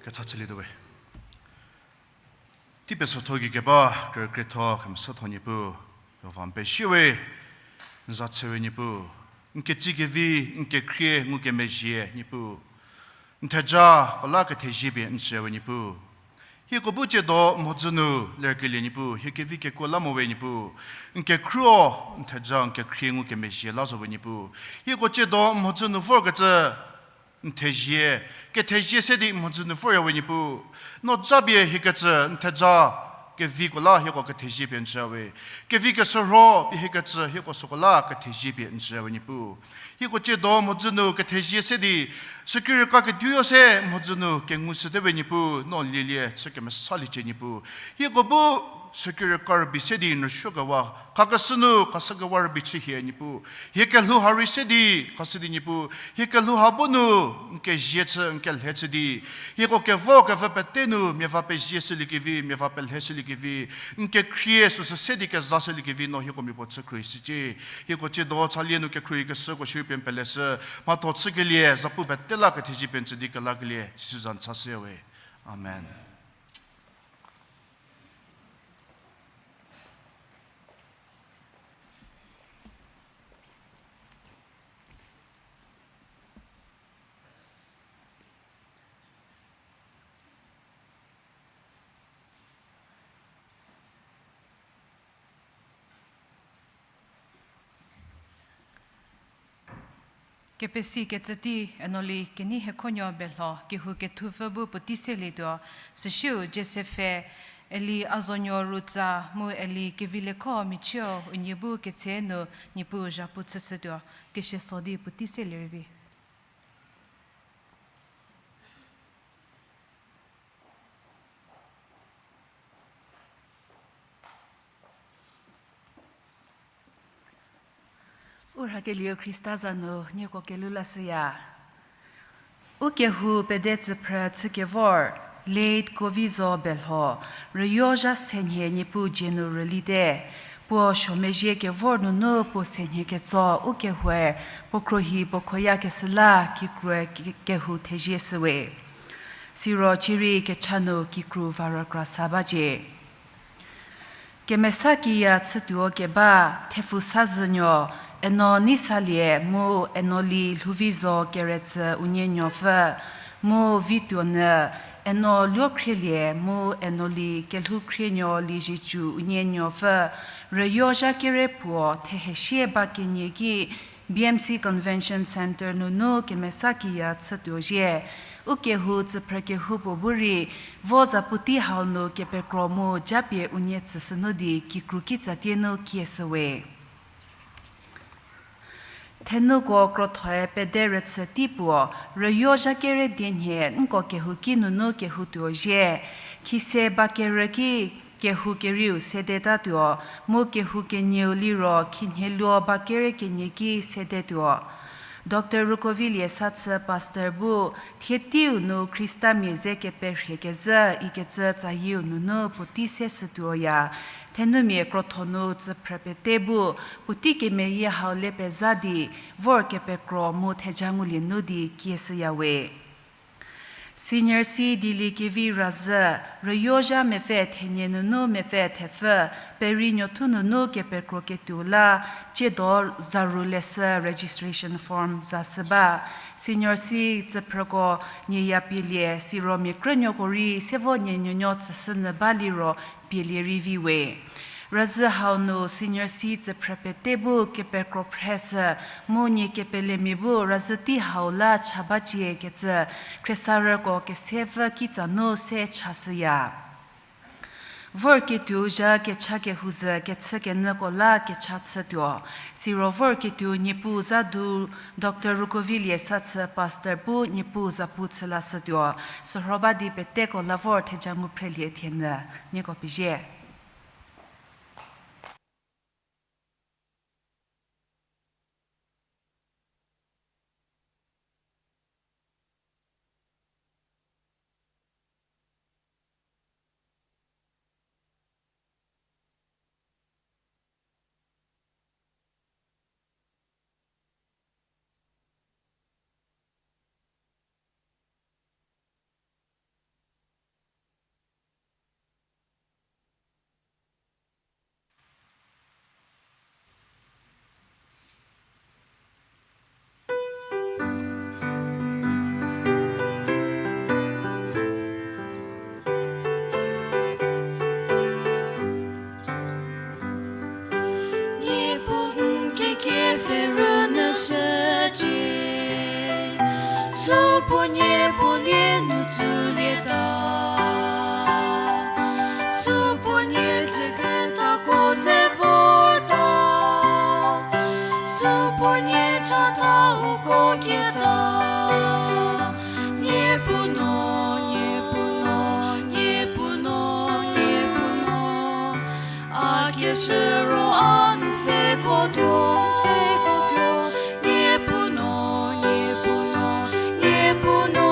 Kecha chülietuo we. Tei pesotho gei keba, kerükrietho, kemesatho Niepuu, Jihova n pezie we, n za chü we Niepuu, n ketsie kevi, n kekhrie, ngukemezhie Niepuu, n thejako la kethezie pie n tsü we Niepuu. Hieko bu tsiedo mhodzü nu lerkelie Niepuu, hie kevi kekuo la mo we Niepuu, n kekhruo, n theja, n kekhrie, ngukemezhie la zo we Niepuu. Hieko tsiedo mhodzü nu vorkecü, n thezie, kethezie se di mhodzü nu vorya we Niepuu. No japie hiekecü n theja, keviko la hieko kethezie pie n tsü we. Kevi keshürho pie hiekecü hieko süko la kethezie pie n tsü we Niepuu. Hieko tsiedo mhodzü nu kethezie se di, süki rüka ketuo se mhodzü nu kengu shüte we Niepuu, no lielie chü kemesaliecie Niepuu. Hieko bu süki rüka rübei se di n rüsuokewa, khakeshü nu khashükewa rübei chü hie Niepuu. Hie kelhou ha rei se di khashü di Niepuu, hie kelhou ha bu nu n kezie chü, n kelhe chü di, hieko kevo kevü pete nu miava pezie shüliekevi, miava pelhe shüliekevi, n kekhrie süsü se di keza shüliekevi no hieko miapuo chü khruohi shücie. Hieko tsiedo chalie nu kekhruohikeshüko shierei pie n peleshü, mhatho chükelie zapu pete la kethezie pie n tsü di kelakelie Jisu za n chashüya we. Amen. Kepesi kecü tei Enoli Kenei Hekhonuo Belho kehou kethupfü bu puotei selietuo, süsieu Joseph-e Eli Azonuo Rutsa mu Eli Keviliekho Michieu unie bu ketse nu Niepuu zhapu chüshütuo, kesieso di puotei selie rei vi. U rhakelieu Khrista za nu nieko kelhou lashüya. U kehou pede tsüphrü chükevor, Late Kovizo Belho, rüyozha senhie Niepuu dzie nu rülite, puo suomezhie kevor nunu puo senhie ketso u kehoue puo khruohi puo khoyakeshü la kikrue ke-, kehou thezie shüwe. Siro cierei kecha nu kikru va rükra sa bacie. Kemesa kiya chütuo keba, Thepfusazünuo, Eno Neisalie mu Enoli Lhouvizo Keretsü unie nuopfü, mu Vituonyü, Eno Luokhrielie mu Enoli Kelhoukhrienguo Liezietsu unie nuopfü, rüyozha kere puo thehesie ba kenie ki B M C Convention Centre nunu kemesa kiya chütuo zhie. U kehou tsüphrü kehoupuo bu rei, vo zaputei hau nu kepekro mu japie unie tsüshünu di kikru kitsatie nu kieshüwe. Thenuko krothoe pede rüchü tei puo, rüyozha kere dienhie nko kehouki nunu kehoutuo zhie. Khise ba kerü ki kehou kerieu sedetatuo, mu kehou kenieu liro khinhieluo ba kere kenie ki sedetuo. Doctor Rukovilie Sathü Pastor bu, thie teiu nu Khristamia ze keperhie kezhü ikecü tsayieu nunu puotei se shütuoya. Thenumia krotho nu tsüphrü pete bu, puotei kemeyie hau le pezha di, vor kepekro mu theja ngulie nu di kieshüyawe. Senior C Dilikevi Razhü, rüyozha mepfü thenie nunu mepfü thepfü, Peri nuothu nunu kepekro ketuo la, tsiedo zaru leshü registration form zashü ba. Senior C tsüphrüko nieya pielie, siro mia krünuoko rei se vo nie nuonuo tsüshünyü ba liro pielie rei viwe. Razhü hau nu Senior C tsüphrü pete bu kepekro phreshü, mu nie kepelemia bu razhü tei hau la cha bacie kecü, khriesarüko kesepfü kitsa nu se chashüya. Vorketuo zha kecha kehou zhü kechükenyüko la kecha chütuo. Siro vorketuo Niepuu za du Doctor Rukovilie Sathü Pastor bu Niepuu zapu chü lashütuo. Sürho ba di peteko la vor theja ngu phrelie thienyü. Nieko pezie. Shüro a n pfheko tuo, n pfheko tuo, Niepuu no, Niepuu no, Niepuu no.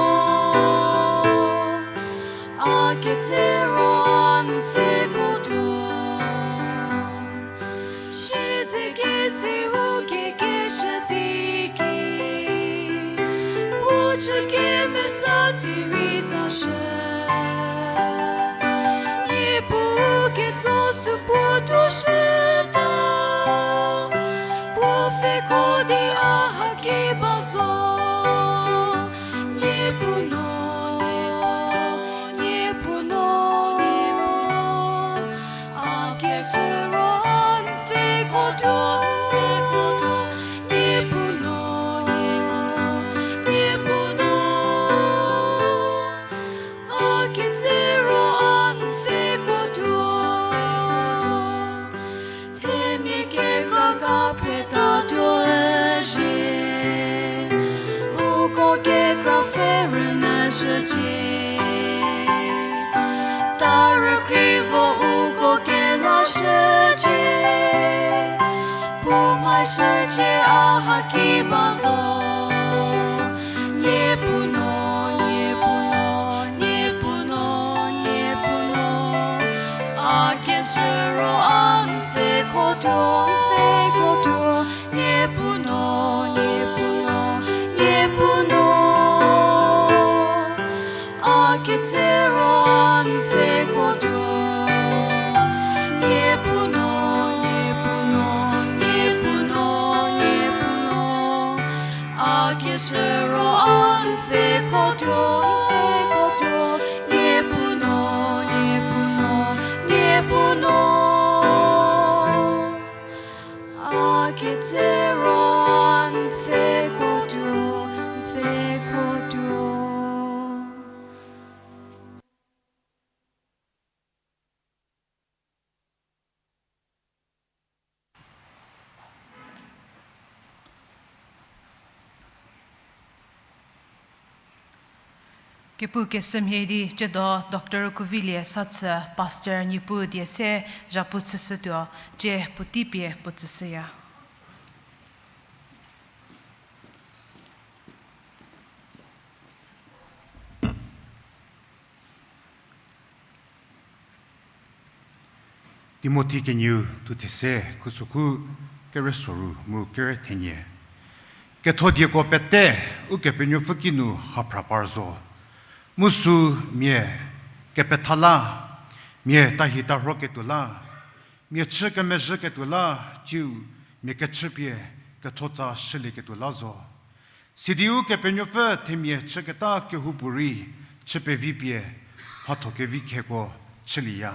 A ketsero a n pfheko tuo. Siedzekesi u kekeshü teiki, puo chü kemesa tsi rei sashü. Niepuu ketso sü puo tuoshütuo, puo pfheko di a haki ba zo. Niepuu no, Niepuu no, Niepuu no, Niepuu no. A ketsero a n pfheko tuo, n pfheko tuo, Niepuu no, Niepuu no, Niepuu no. A ketsero a n pfheko tuo. Themia kekra ka phreta tuo üzhie, uko kekra pfhe rünyüshücie. Tarükrivo uko kelashücie, puo mhashücie a haki ba zo. Niepuu no, Niepuu no, Niepuu no, Niepuu no. A ketsero a n pfheko tuo, n pfheko tuo, Niepuu no, Niepuu no, Niepuu no. A ketsero a n pfheko tuo. Niepuu no, Niepuu no, Niepuu no, Niepuu no. A ketsero a n pfheko tuo, n pfheko tuo. Niepuu no, Niepuu no, Niepuu no. A ketsero a n pfheko tuo, n pfheko tuo. Kepu kesemhie di tsiedo Doctor Kuvilie Sathü, Pastor Niepuu die se zhapu chüshütuo, tsie puotei pie puo tsüshüya. Timothi kenieu thu these khusokhu kere soru mu kere thenie. Ketho dieko pete Ukepenuopfü kinu haphra par zo. Mu sü mia kepetha la, mia tahi tarhoketuo la, mia chü kemezhüketuo la, tsiu mia kechüpie kethotsa shülieketuo la zo. Sidi Ukepenuopfü themia chüketa kehoupuorei chü pevi pie mhatho kevi kheko chülieya.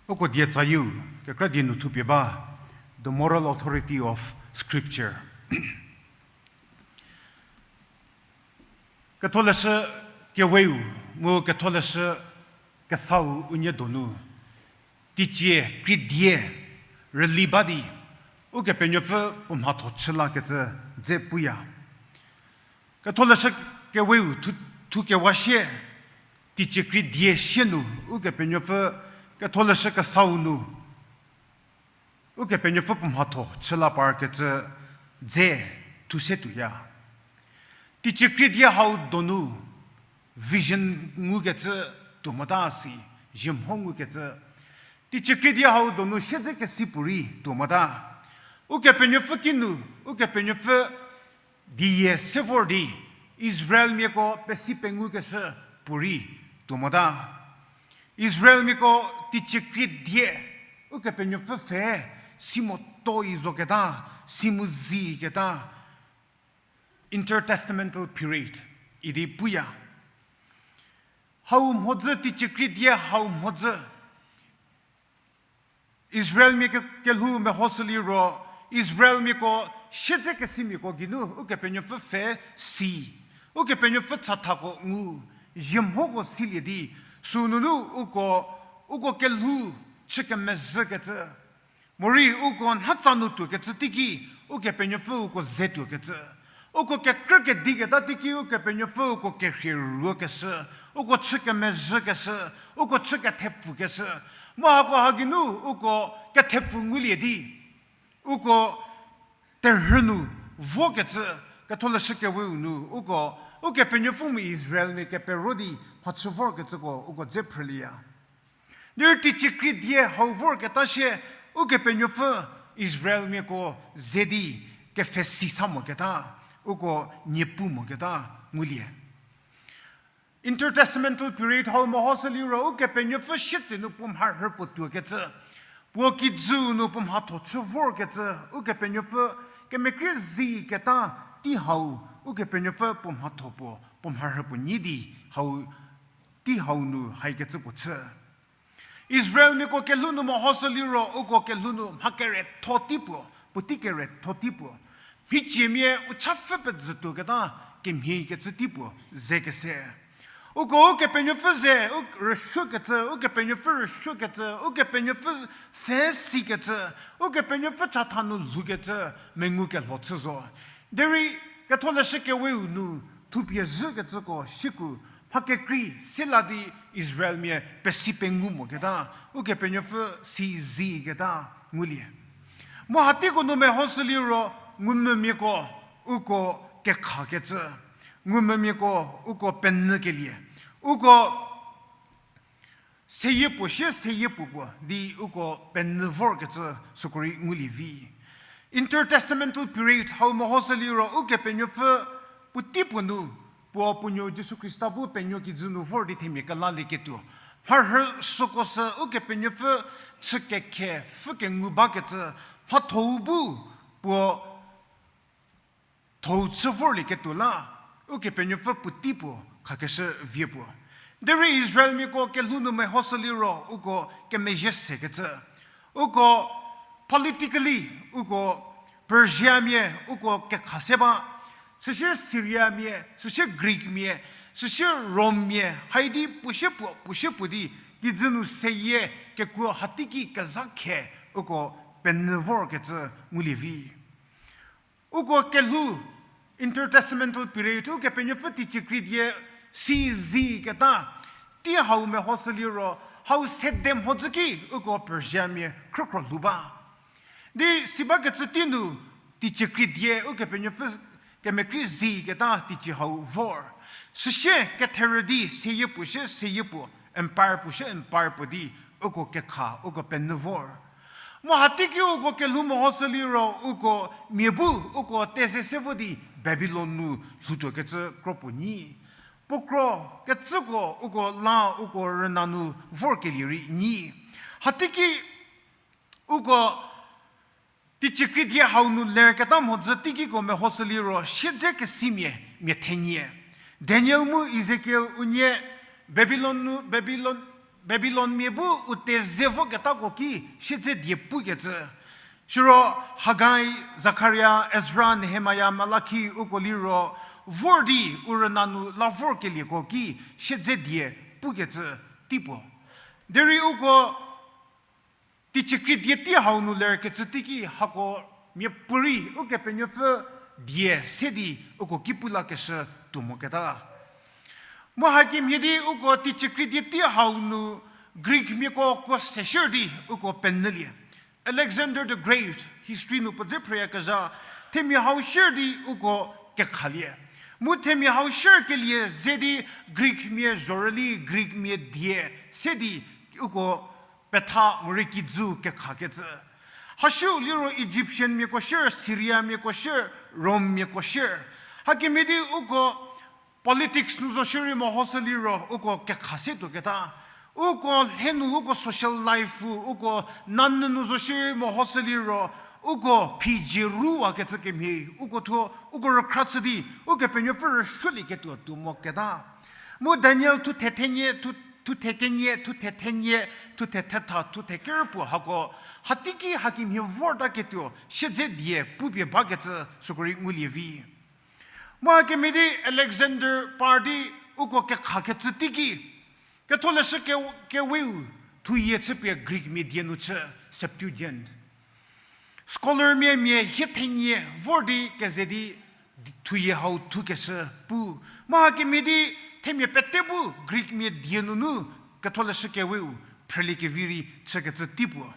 Uko die tsayieu kekra die nu thupie ba, The Moral Authority of Scripture. Ketholeshü keweu mu ketholeshü kesau unie donu teicie krie die rüli ba di Ukepenuopfü puo mhatho chü lakecü dze puya. Ketholeshü keweu thu, thu kewa sie, teicie krie die sie nu Ukepenuopfü ketholeshü kesau nu Ukepenuopfü puo mhatho chü la parkecü dze thu se tuoya. Teicie krie die hau donu vision ngukecü tuo mota si, zhie mho ngukecü. Teicie krie die hau donu siedzekesi puorei tuo mota. Ukepenuopfü kinu, Ukepenuopfü die se vor di Israelmiako pesi pengukeshü puorei tuo mota. Israelmiako teicie krie die Ukepenuopfü pfhe si moto i zoketa, si mu zi keta, intertestamental period idi puya. Hau mhodzü, teicie krie die hau mhodzü Israelmia ke-, kelhou mehoshüliro, Israelmiako siedzekesimiako geinu Ukepenuopfü pfhe si, Ukepenuopfü chathako ngu, zhie mhoko silie di, sünunu uko, uko kelhou chü kemezhükecü, morei uko nhatsa nu tuokecü teiki, Ukepenuopfü uko ze tuokecü. Uko kekrü kediketa teiki Ukepenuopfü uko kerhie ruokeshü, uko chü kemezhükeshü, uko chü kethepfukeshü. Mu hako ha geinu uko kethepfu ngulie di, uko terhü nu vokecü, Ketholeshü Keweu nu uko, Ukepenuopfü mu Israelmia kepero di mhachü vorkecüko uko dze phrülieya. Derei teicie krie die hau vorketa shie, Ukepenuopfü Israelmiako ze di kepfhesi sa moketa, uko niepu moketa ngulie. Intertestamental period hau mehoshü liro Ukepenuopfü sietsenu puo mharhü puo tuokecü, puo kijüu nu puo mhatho chü vorkecü, Ukepenuopfü kemekrie ziketa tei hau, Ukepenuopfü puo mhatho puo, puo mharhü puo nyi di hau, tei hau nu haikecü puo chü. Israelmiako kelhou nu mehoshü liro uko kelhou nu mha keretho tei puo, puotei keretho tei puo, mhiciemia u chapfü pezhütuoketa kemhiekecü tei puo ze kese. Uko Ukepenuopfü ze, u rüsuokecü, Ukepenuopfü rüsuokecü, Ukepenuopfü pfhe sikecü, Ukepenuopfü chatha nu lhoukecü mengu kelho chü zo. Derei Ketholeshü Keweu nu thupie zhükecüko siku, mha kekrei sila di Israelmia pesi pengu moketa, Ukepenuopfü si ziketa ngulie. Mu hateiko nu mehoshü liro ngumvümiako uko kekhakecü, ngumvümiako uko penyükelie, uko seyie puo sie seyie puo puo di uko penyü vorkecü süko rei ngulie vi. Intertestamental period hau mehoshü liro Ukepenuopfü puotei puo nu, puo puo nuo Jisu Khrista bu penuo kijü nu vor di themia kelalieketuo, mharhü süko sü Ukepenuopfü chü kekhe pfhü kengu bakecü, mhathou bu puo thou chü vorlieketuo la, Ukepenuopfü puotei puo khakeshü vie puo. Derei Israelmiako kelhou nu mehoshü liro uko kemezhie sekecü, uko politically, uko Persiamia uko kekha se ba, süsie Syriamia, süsie Greekmia, süsie Romemia, haidi puo sie puo, puo sie puo di, kijü nu seyie kekuo hateiki kezha khe uko penyü vorkecü ngulie vi. Uko kelhou, intertestamental period, Ukepenuopfü teicie krie die si ziketa tei hau mehoshü liro, hau sede mhodzü ki uko Persiamia khrükhro lhou ba. Di si bakecü tei nu, teicie krie die Ukepenuopfü kemekrei ziketa teicie hau vor. Süsie ketherü di seyie puo sie seyie puo, empire puo sie empire puo di uko kekha, uko penyü vor. Mu hateiki uko kelhou mehoshü liro uko mia bu uko teze se vo di Babilon nu lhoutuokecü kro puo nyi. Puo kro kecüko uko la uko rüna nu vorkelie rei nyi. Hateiki uko teicie krie die hau nu lerketa mhodzü teikiko mehoshü liro siedze kesimia, mia thenie. Daniel mu Ezekiel unie Babilon nu, Babilon, Babilonmia bu u teze voketako ki siedze die pukecü. Siro Hagai, Zakharia, Ezra, Nehemia, Malaki uko liro vor di u rüna nu la vorkelieko ki siedze die pukecü tei puo. Derei uko teicie krie die tei hau nu lerkecü teiki hako miapuorei Ukepenuopfü die se di uko ki pu lakeshü tuo moketa. Mu hakemhie di uko teicie krie die tei hau nu Greekmiako kuo se shir di uko penyülie. Alexander the Great, history nu puo dze phrüyakezha, themia hau shir di uko kekhalie. Mu themia hau shirkelie ze di Greekmia zhorüli Greekmia die se di uko petha morei kijü kekhakecü. Hasiu liro Egyptianmiako shir, Syriamiako shir, Romemiako shir. Hakemhie di uko politics nu zo shierei mehoshü liro uko kekha se tuoketa. Uko lhe nu uko social life-u, uko nanyü nu zo shierei mehoshü liro uko phizie ruwakecü kemhie, uko thuo, uko rükhra chü di, Ukepenuopfü rüsuolieketuo tuo moketa. Mu Daniel thuthe thenie, thu, thuthe kenie, thuthe thenie, thuthe thetha, thuthe ker puo hako, hateiki hakemhie vortaketuo siedze die pupie bakecü süko rei ngulie vi. Mu hakemhie di Alexander par di uko kekhakecü teiki, Ketholeshü ke-, Keweu thuyie chüpie Greekmia die nu chü, Septuagint. Scholarmia mia hie thenie vor di keze di thuyie hau thukeshü pu. Mu hakemhie di themia pete bu Greekmia die nunu Ketholeshü Keweu phrüliekevi rei chükecü tei puo.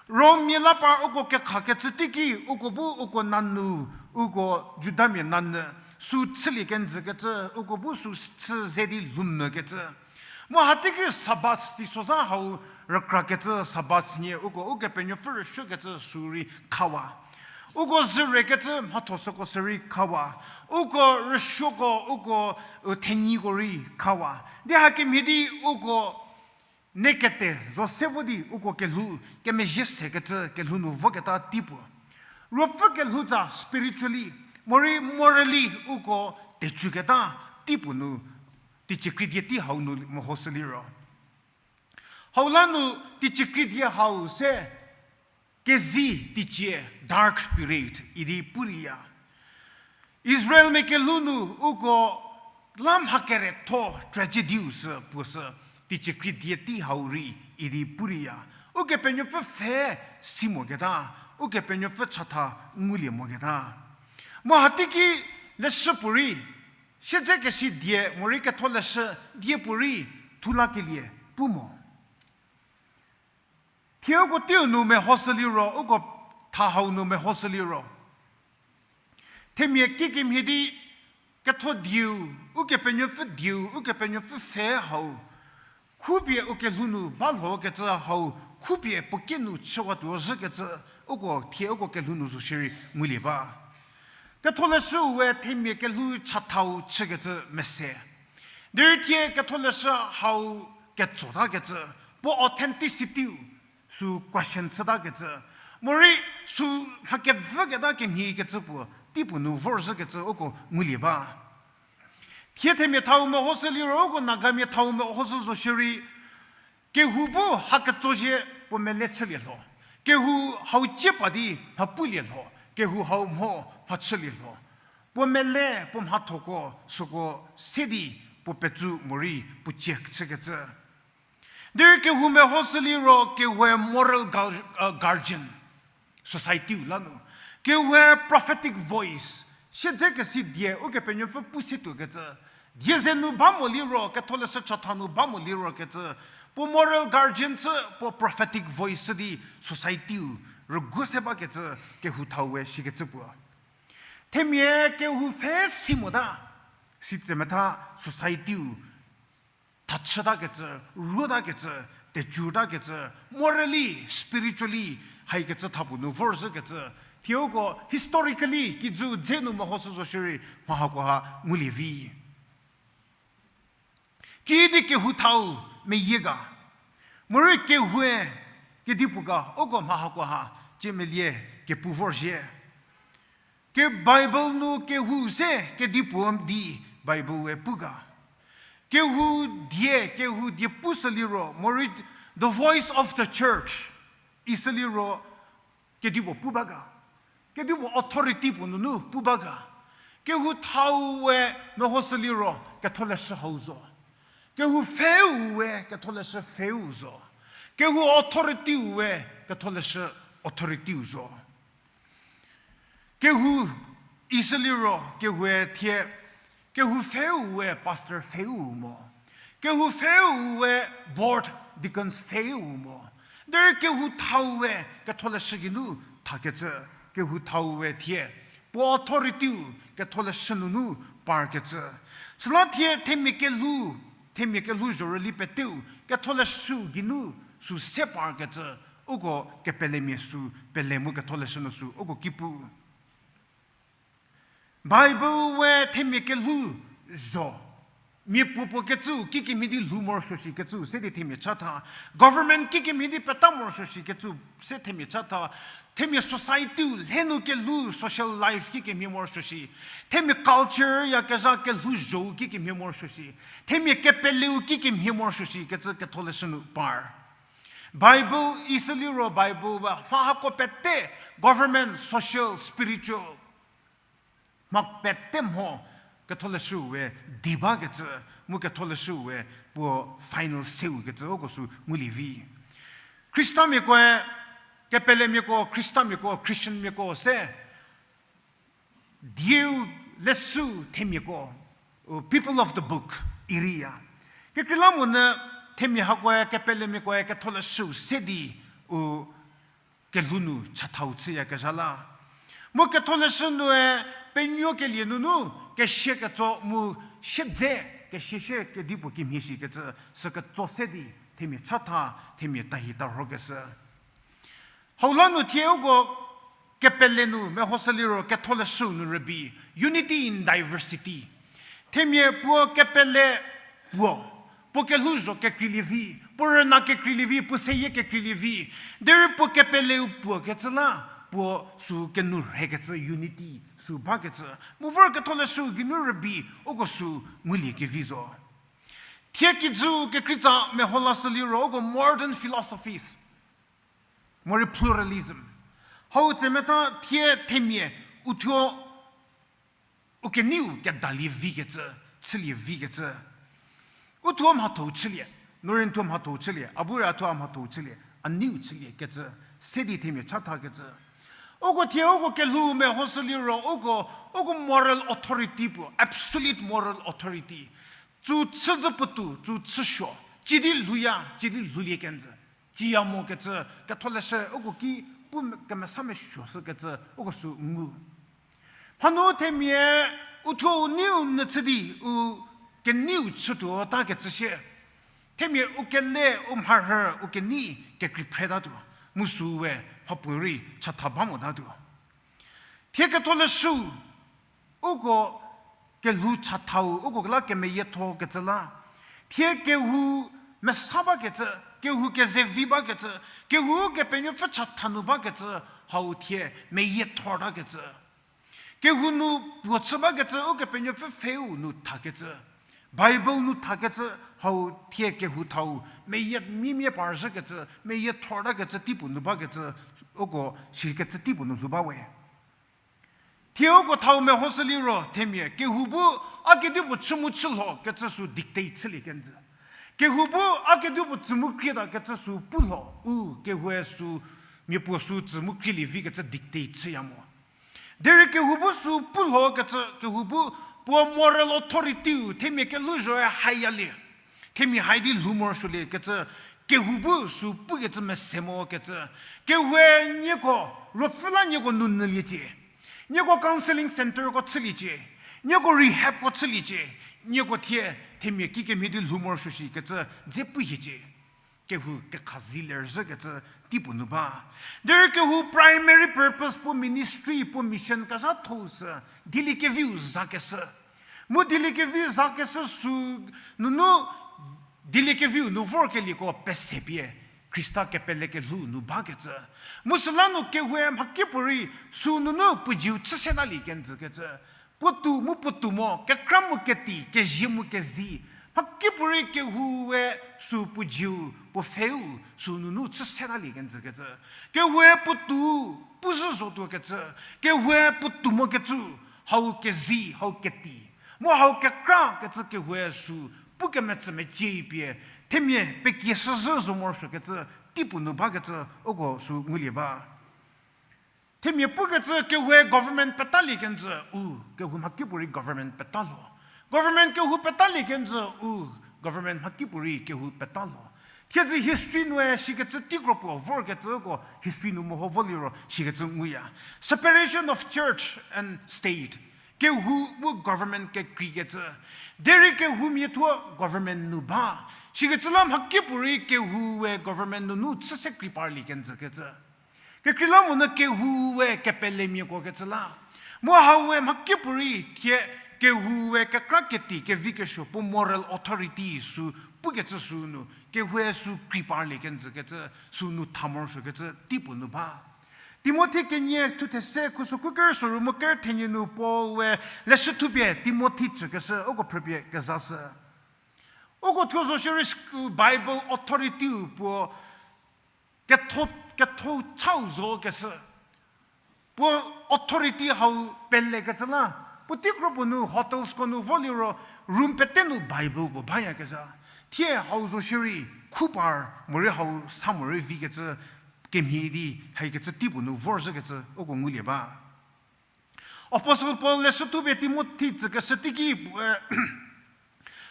Rommia la par uko kekhakecü teiki uko bu uko nanyü, uko Judamia nanyü, sü chülie kenjükecü, uko bu sü chü ze di lhoumokecü. Mu hateiki Sabbath teisozha hau rükrakecü Sabbath nhie uko Ukepenuopfü rüsuokecü sü rei khawa. Uko zürekecü mhatho süko sü rei khawa. Uko rüsuoko, uko, u, thenyiko rei khawa. Di hakemhie di uko nekete zo se vo di uko kelhou kemezhie sekecü kelhou nu voketa tei puo. Ruopfü kelhou tsa spiritually, morei morally uko tecüketa tei puo nu, teicie krie die tei hau nu mehoshü liro, hau la nu teicie krie die hau se kezi teicie, dark period idi puriya. Israelmia kelhou nu uko la mha keretho tragedy-u sü puo sü teicie krie die tei hau rei idi puriya. Ukepenuopfü pfhe si moketa, Ukepenuopfü chatha ngulie moketa. Mu hateiki leshü puorei, siedzekesi die morei Ketholeshü die puorei thulakelie pu mo. Thie uko teiu nu mehoshü liro, uko tha hau nu mehoshü liro, themia kikemhie di ketho dieu, Ukepenuopfü dieu, Ukepenuopfü pfhe hau khupie ukelhou nu ba lhokecü hau khupie puo ki nu chüwatuo zhükecü, uko thie uko kelhou nu zo shierei ngulie ba. Ketholeshüu we themia kelhou chathau chükecü mese. Derei thie Ketholeshü hau ketsotakecü, puo authenticity-u sü question chütakecü, morei sü mha kevüketa kemhiekecü puo tei puo nu vorzhükecü uko ngulie ba. Thie themia thau mehoshü liro uko Nagamia thau mehoshü zo shierei, kehou bu ha ketso zhie puo mele chülie lho. Kehou hau cie pa di mha pulie lho. Kehou hau mho mha chülie lho. Puo mele puo mhathoko süko se di puo petsu morei puo cie chükecü. Derei kehou mehoshü liro kehoue moral guar-, uh, guardian, society-u la nu. Kehoue prophetic voice, siedzekesi die Ukepenuopfü pu se tuokecü. Die ze nu ba mo liro, Ketholeshü chatha nu ba mo liro kecü. Puo moral guardian chü, puo prophetic voice chü di society-u rüguo se bakecü kehou thau we shikecü puo. Themia kehou pfhe si mota, sitse metha society-u thachütakecü, ruotakecü, tejutakecü, morally, spiritually, haikecü tha puo nu vorzhükecü. Thie uko historically kijü dze nu mehoshü zo shierei mha hakoha ngulie vi. Kiüdi kehou thau meyie ga? Morei kehoue kedipuo ga, uko mha hakoha ciemelie kepu vorzhie. Ke Bible nu kehou se kedipuo di Bible-e pu ga? Kehou die, kehou die pushü liro, morei the voice of the church ishü liro, kedipuo pu ba ga? Kedipuo authority puo nunu pu ba ga? Kehou thau we mehoshü liro Ketholeshü hau zo. Kehou pfheu we Ketholeshü pfheu zo. Kehou authority we Ketholeshü authority zo. Kehou ishü liro kehoue thie, kehou pfheu we pastor pfheu mo. Kehou pfheu we board deacons pfheu mo. Derei kehou thau we Ketholeshü geinu thakecü, kehou thau we thie puo authority Ketholeshü nunu parkecü. Süla thie themia kelhou, themia kelhou zhorüli peteu Ketholeshü geinu sü se parkecü, uko kepelemia sü pele mu Ketholeshü nu sü uko ki pu. Bible we themia kelhou zho. Mia puopuo kecüu kikemhie di lhou morosuo shi kecüu se di themia chatha. Government kikemhie di peta morosuo shi kecüu se themia chatha. Themia society-u lhenu kelhou social life kikemhie morosuo shi. Themia culture yakezha kelhou zhou kikemhie morosuo shi. Themia kepeleu kikemhie morosuo shi kecü Ketholeshü nu par. Bible ishü liro Bible we mha hako pete, government, social, spiritual, mha pete mho Ketholeshü we di bakecü, mu Ketholeshü we puo final say-u kecü uko sü ngulie vi. Khristamiakoe, kepelemiako, Khristamiako, Christianmiako se dieu Leshü themiako, u people of the book, iriya. Kekreilamonyü themia hakoe, kepelemiakoe, ketholeshü se di, u kelhou nu chathau chüyakezha la. Mu ketholeshü nue penuokelie nunu, kesia ketso mu siedze, kesia sie kedipuo kimhie shikecü, sü ketso se di, themia chatha, themia tahi tarhokeshü. Hau la nu thie uko kepele nu mehoshü liro ketholeshü nu rübei, unity in diversity. Themia puo kepele puo, puo kelhouzho kekreilie vi, puo rüna kekreilie vi, puo seyie kekreilie vi, derei puo kepeleu puo kecü la, puo sü kenourhekecü unity sü bakecü. Mu vor ketholeshü geinu rübei, uko sü ngulie kevi zo. Thie kijü kekreitsa meho lashü liro uko modern philosophies, morei pluralism. Hau tsemetha thie themia uthuo u keneiu kedalie vikecü, chülie vikecü. Uthuo mhatho chülie, nuoreinthuo mhatho chülie, a bu ra thuo a mhatho chülie, a neiu chülie kecü, se di themia chathakecü. Uko thie uko kelhou mehoshü liro uko, uko moral authority puo, absolute moral authority. Tsü chü zü puotou, tsü chü suo, cidi lhouya, cidi lhoulie kenjü. Ciya mokecü, ketholeshü uko ki pu kemesa mesuoshükecü, uko sü ngu. Mhanu themia uthuo u neiu nyü chü di u keneiu chütuo takecü sie. Themia u kele, u mharhü, u kenei kekrei phretatuo, mu süwe mhapuorei chatha ba motatuo. Thie ketholeshü, uko kelhou chathau, uko la kemeyiethokecü la. Thie kehou mesa bakecü, kehou kezevi bakecü, kehou Ukepenuopfü chatha nu bakecü, hau thie meyiethortakecü. Kehou nu puo chü bakecü, Ukepenuopfü pfheu nu thakecü. Bible nu thakecü, hau thie kehou thau, meyie mimie parzhükecü, meyiethortakecü, teipuo nu bakecü, uko sikecü teipuo nu lhou ba we. Thie uko thau mehoshü liro themia, kehou bu a kedipuo chü mu chü lho kecü sü dictate chülie kenjü. Kehou bu a kedipuo tsü mu krieta kecü sü pu lho, u kehoue sü, miapuo sü tsü mu krielie vikecü dictate chüya mo. Derei kehou bu sü pu lho kecü, kehou bu puo moral authority-u themia kelhouzhoe haiyalie. Themia hai di lhou morosuolie kecü, kehou bu sü pukecü mese mokecü. Kehoue nieko, ruopfü la nieko nu nyüliecie. Nieko counselling centreko chüliecie. Nieko rehabko chüliecie. Nieko thie, themia kikemhie di lhou morosuo shikecü dze pu hiecie. Kehou kekhazi lerzhükecü teipuo nu ba. Derei kehou primary purpose puo ministry, puo mission kezhatho-u sü, dieliekeviu zakeshü. Mu dieliekevi zakeshü sü nunu, dieliekeviu nu vorkelieko pesepie, Khrista kepele kelhou nu bakecü. Mu süla nu kehoue mhakipuorei sü nunu puo zieu chü setalie kenjükecü. Puotou mu puotou mo, kekra mu keti, kezie mu kezi. Mhakipuorei kehoue sü puo zieu, puo pfheu, sü nunu chü setalie kenjükecü. Kehoue puotou, pu zhü zotuokecü. Kehoue puotou mokecü, hau kezi, hau keti. Mu hau kekra kecü kehoue sü, pu kemetsü mecie pie, themia pekie shüzhü zo morosuokecü, teipuo nu bakecü, uko sü ngulie ba. Themia pukecü kehoue government petalie kenjü u, kehou mhakipuorei government peta lho. Government kehou petalie kenjü u, government mhakipuorei kehou peta lho. Thiedzü history nue sikecü teikro puo vorkecüko history nu meho voliro sikecü nguya. Separation of church and state. Kehou mu government kekreikecü. Derei kehoumia thuo government nu ba. Sikecü la mhakipuorei kehoue government nunu chü se krei parlie kenjükecü. Kekreilamonyü kehoue kepelemiako kecü la. Mu haue mhakipuorei thie kehoue kekra keti kevi kesuo puo moral authority sü pukecü sü nu, kehoue sü krei parlie kenjükecü sü nu tha morosuokecü teipuo nu ba. Timothi kenie thuthe se khuso kuker soru mu ker thenie nu Paul we leshü thupie Timothi tsükeshü uko phrüpie kezashü. Uko thuo zo shierei Bible authority-u puo ketho, ketho chau zo keshü. Puo authority hau pelekecü la, puo teikro puo nu hotelsko nu voliro room pete nu Bible puo bayakezha. Thie hau zo shierei khu par morei hau sa morei vikecü kemhie di haikecü teipuo nu vorzhükecü uko ngulie ba. Apostle Paul leshü thupie Timothi tsükeshü teiki puoe,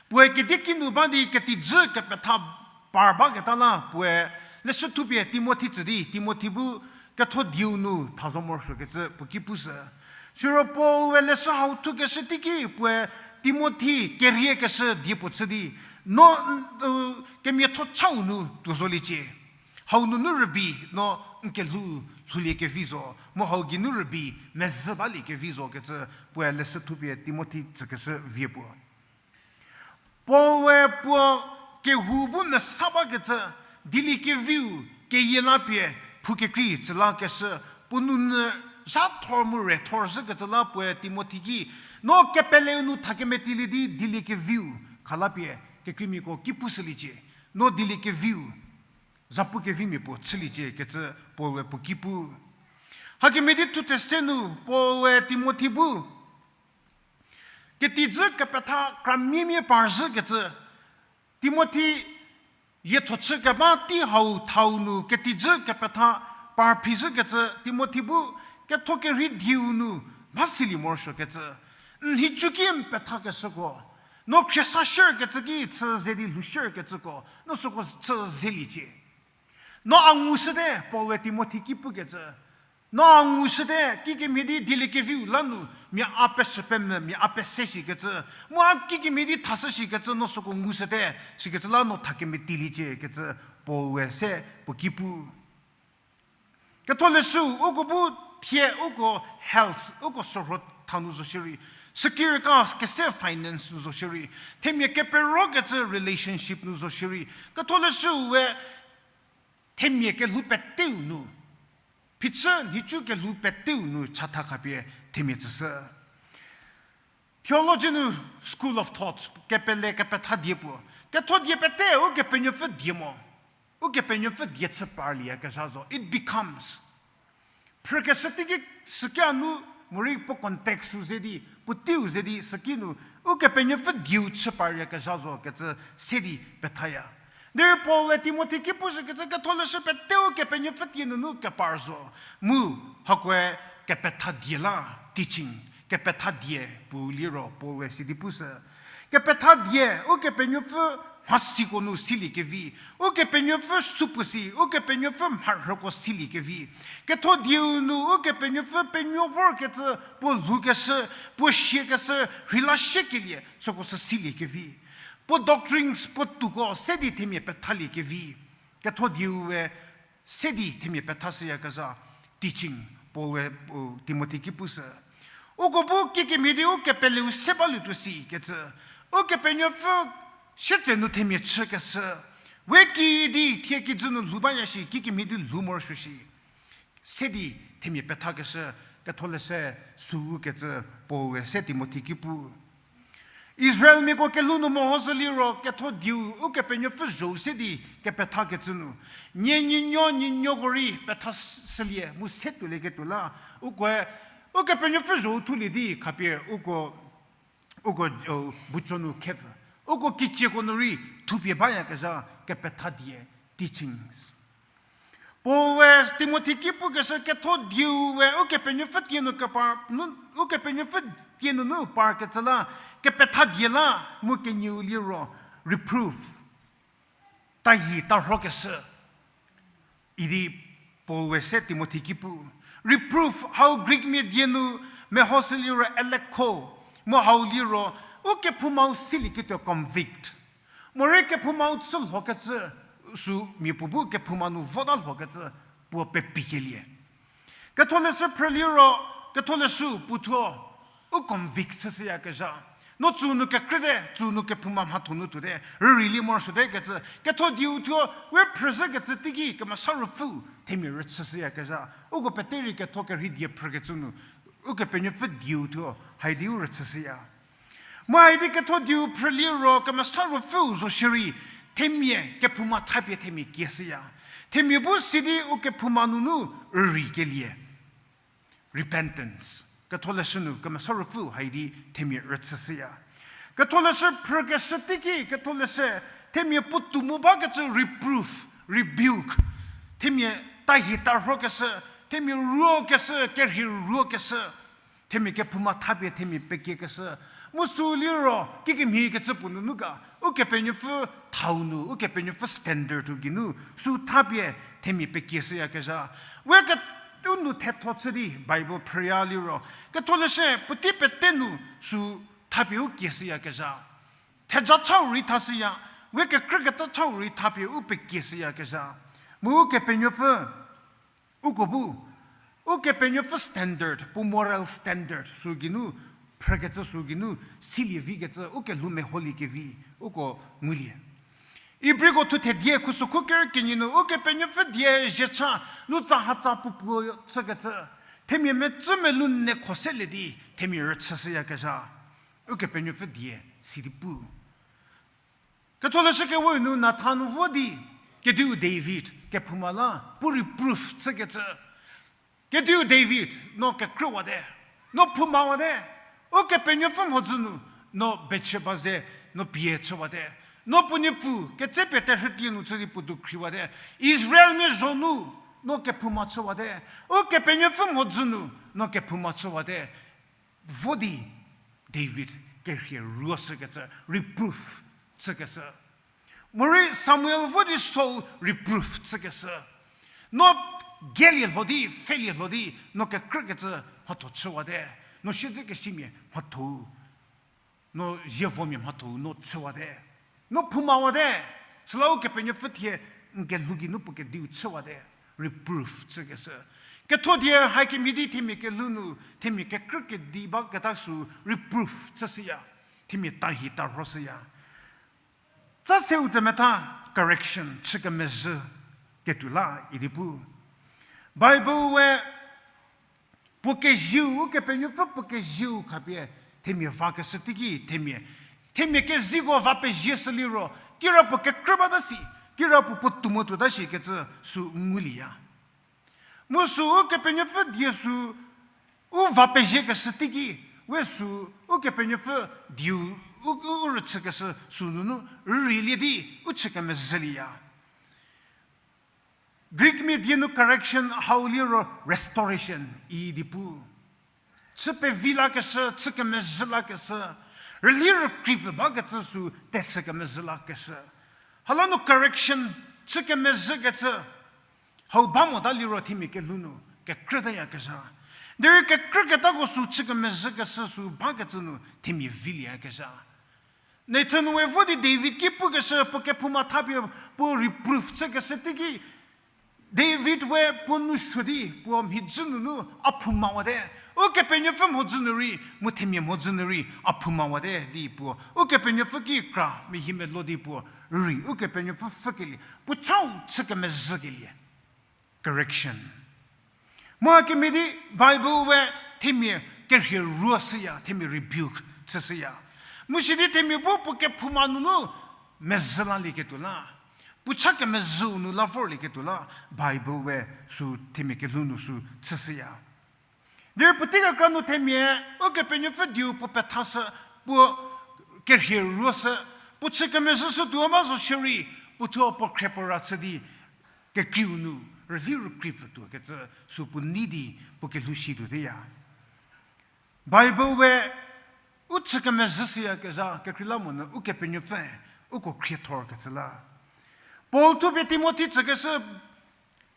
puoe kedieki nu ba di ketijü kepetha par baketa la puoe leshü thupie Timothi tsü di Timothi bu ketho dieu nu tha zo morosuokecü puo ki pushü. Siro Paul-e leshü hau thukeshü teiki puoe Timothi keriekeshü die puo chü di, no, n-, u, kemiatho chau nu tuo zoliecie. Hau nunu rübei no n kelhou lhoulie kevi zo, mu hau geinu rübei mezhü balie kevi zo kecü puoe leshü thupie Timothi tsükeshü vie puo. Paul-e puo kehou bu mesa bakecü, dieliekeviu keyie la pie phou kekrei tsü lakeshü, puo nounyü zha thor mu re thor zhükecü la puoe Timothi ki, no kepeleu nu thakemetilie di dieliekeviu khalapie kekreimiako ki pushüliecie, no dieliekeviu zapu kevimia puo chüliecie kecü Paul-e puo ki pu. Hakemhie di thuthe se nu Paul-e Timothi bu ketijü kepetha kramiemia par zhükecü, Timothi yietho chü keba tei hau thau nu ketijü kepetha par phi zhükecü Timothi bu ketho kerhei dieu nu mha silie morosuokecü. N nhicuki n pethakeshüko, no khriesa shürkecü ki chü ze di lhou shürkecüko, no süko chü zeliecie. No a ngushüte, Paul-e Timothi ki pukecü. No a ngushüte, kikemhie di dieliekeviu la nu mia a peshü pemvü, mia a pese shikecü, mu a kikemhie di thashü shikecü no süko ngushüte, shikecü la no thakemetieliecie kecü Paul-e se puo ki pu. Ketholeshü, uko bu thie uko health, uko sorho tha nu zo shierei, secure ka kese finance nu zo shierei, themia keperokecü relationship nu zo shierei, Ketholeshüe themia kelhou peteu nu, phichü nhicu kelhou peteu nu chatha khapie themia tsüshü. Theology nu school of thought, kepele kepetha die puo, ketho die pete Ukepenuopfü die mo, Ukepenuopfü die chü parlieyakezha zo, it becomes. Phrükeshü teiki süki a nu, morei puo context-u ze di, puoteiu ze di süki nu, Ukepenuopfü dieu chü parlieyakezha zo kecü se di pethaya. Derei Paul-e Timothi ki pushükecü, Ketholeshü pete Ukepenuopfü die nunu kepar zo, mu hakoe kepetha die la, teaching, kepetha die pu liro Paul-e sidi pushü. Kepetha die Ukepenuopfü mhasiko nu siliekevi, Ukepenuopfü supuo si, Ukepenuopfü mharhüko siliekevi. Ketho dieu nu Ukepenuopfü penuo vorkecü puo lhoukeshü, puo siakeshü, rheila siekelie süko sü siliekevi. Puo doctrines, puo tuoko se di themia pethaliekevi. Ketho dieue se di themia pethashüyakezha, teaching, Paul-e, u, Timothi ki pushü. Uko bu kikemhie di ukepeleu se balietuo sikecü, Ukepenuopfü sietse nu themia chükeshü, we ki di thie kijü nu lhou baya shi kikemhie di lhou morosuo shi. Se di themia pethakeshü, Ketholeshü süu kecü Paul-e se Timothi ki pu. Israelmiako kelhou nu meho shü liro ketho dieu Ukepenuopfü zhou se di kepethakecü nu, nie nuonuo nuonuoko rei petha shülie mu se tuolieketuo la, ukoe Ukepenuopfü zhou thulie di khapie uko, uko, o, bucho nu khepfü, uko kicieko nu rei thupie bayakezha kepetha die, teachings. Paul-e Timothi ki pukeshü ketho dieue Ukepenuopfü tie nu kepar, nu, Ukepenuopfü tie nunu parkecü la, kepetha die la, mu kenieu liro reproof, tayi tarhokeshü idi Paul-e se Timothi ki pu. Reproof hau Greekmia die nu mehoshü liro alekho, mu hau liro ukephoumau silieketuo, convict. Morei kephoumau chü lhokecü, sü mia puo bu kephouma nu vota lhokecü puo pepikelie. Ketholeshü phrü liro, Ketholeshü puo thuo u convict chüshüyakezha. No tsü nu kekrüte, tsü nu kephouma mhatho nu tuote, rüreilie morosuote kecü ketho dieu thuo we phrüzhükecü teiki Kemesa Ruopfü themia rüchüshüyakezha. Uko pete rei ketho kerhei die phrükecü nu Ukepenuopfü dieu thuo haidi u rüchüshüya. Mu haidi ketho dieu phrü liro Kemesa Ruopfüu zo shierei, themia kephouma thapie themia kieshüya. Themia bu sidi ukephouma nunu rüreikelie, repentance. Ketholeshü nu Kemesa Ruopfüu haidi themia rüchüshüya. Ketholeshü phrükeshü teiki, Ketholeshü themia puotou mu bakecü reproof, rebuke. Themia tahi tarhokeshü, themia ruokeshü, kerhei ruokeshü. Themia kephouma thapie themia pekiekeshü. Mu sü liro, kikemhie kecü puo nunu ga, Ukepenuopfü thau nu, Ukepenuopfü standard-u geinu, sü thapie themia pekieshüyakezha. We ke-, u nu thetho chü di Bible phrüya liro, Ketholeshü puotei pete nu sü thapie u kieshüyakezha. Theja chau rei thashüya, we kekrüketa chau rei thapie u pekieshüyakezha. Mu Ukepenuopfü, uko bu, Ukepenuopfü standard, puo moral standard sü geinu, phrükecü sü geinu, silie vikecü, ukelhou meholiekevi, uko ngulie. Ibriko thuthe die khusokhu ker kenie nu, Ukepenuopfü die zhiecha, nu tsahatsa puopuo chükecü, themia mecü melou nne kho selie di, themia rüchüshüyakezha. Ukepenuopfü die, sidi pu. Ketholeshü kewe nu Nathan vo di, kediu David, kephouma la, puo reproof chükecü. Kediu David, no kekrüwate, no phoumawate, Ukepenuopfü mhodzü nu, no Bathsheba ze, no pie chüwate, no puo nuopfü, ketsepie terhütie nu chü di puo dukhriwate, Israelmia zho nu, no kephouma chüwate, Ukepenuopfü mhodzü nu, no kephouma chüwate. Vo di David kerhie ruoshükecü, reproof chükeshü. Morei Samuel vo di Saul reproof chükeshü. No gelie lho di, pfhelie lho di, no kekrükecü mhatho chüwate. No siedzekesimia mhatho-u, no zievomia mhatho-u no chüwate. No phoumawate. Süla Ukepenuopfü thie n kelhou geinu puo kediu chüwate. Reproof chükeshü. Ketho die hakemhie di themia kelhou nu, themia kekrü kedi baketa sü reproof chüshüya. Themia tahi tarhoshüya. Tsa seu tse metha correction chü kemezhü ketuo la idi pu. Bible we puo kezieu, Ukepenuopfü puo kezieu khapie themia vakeshü teiki themia, themia keziko va pezie shü liro, kira puo kekrü bata si, kira puo puotou mo tuota shi kecü sü ngulieya. Mu sü Ukepenuopfü die sü u va peziekeshü teiki, we sü Ukepenuopfü dieu u, u, u rüchükeshü sü nunu rüreilie di u chü kemezhülieya. Greek mia die nu correction hau liro restoration idi pu. Chü pevi lakeshü, chü kemezhü lakeshü, rüli rükripfü bakecü sü tesü kemezhü lakeshü. Hala nu correction, chü kemezhükecü, hau ba mota liro themia kelhou nu kekrütayakezha. Derei kekrüketako sü chü kemezhükeshü sü bakecü nu themia vilieyakezha. Nathan we vo di David ki pukeshü puo kephouma thapie puo reproof chükeshü teiki, David we puo nou suo di puo mhidzü nunu a phoumawate. Ukepenuopfü mhodzü nu rei, mu themia mhodzü nu rei a phoumawate di puo Ukepenuopfü ki kra mehi melo di puo rei Ukepenuopfü pfhükelie, puo chau chü kemezhükelie. Correction. Mu hakemhie di Bible we themia kerhie ruoshüya, themia rebuke chüshüya. Mu sidi themia bu puo kephouma nunu mezhü lalieketuo la, puo cha kemezhüu nu la vorlieketuo la, Bible we sü themia kelhou nu sü chüshüya. Derei puotei kekra nu themia, Ukepenuopfü dieu puo pethashü, puo kerhie ruoshü, puo chü kemezhüshütuo ba zo shierei, puo thuo puo khrie puo ra chü di, kekreiu nu rüli rükreipfütuo kecü sü puo nei di puo kelhou situoteya. Bible we u chü kemezhüshüyakezha kekreilamonyü Ukepenuopfü uko khriethorkecü la. Paul thupie Timothi tsükeshü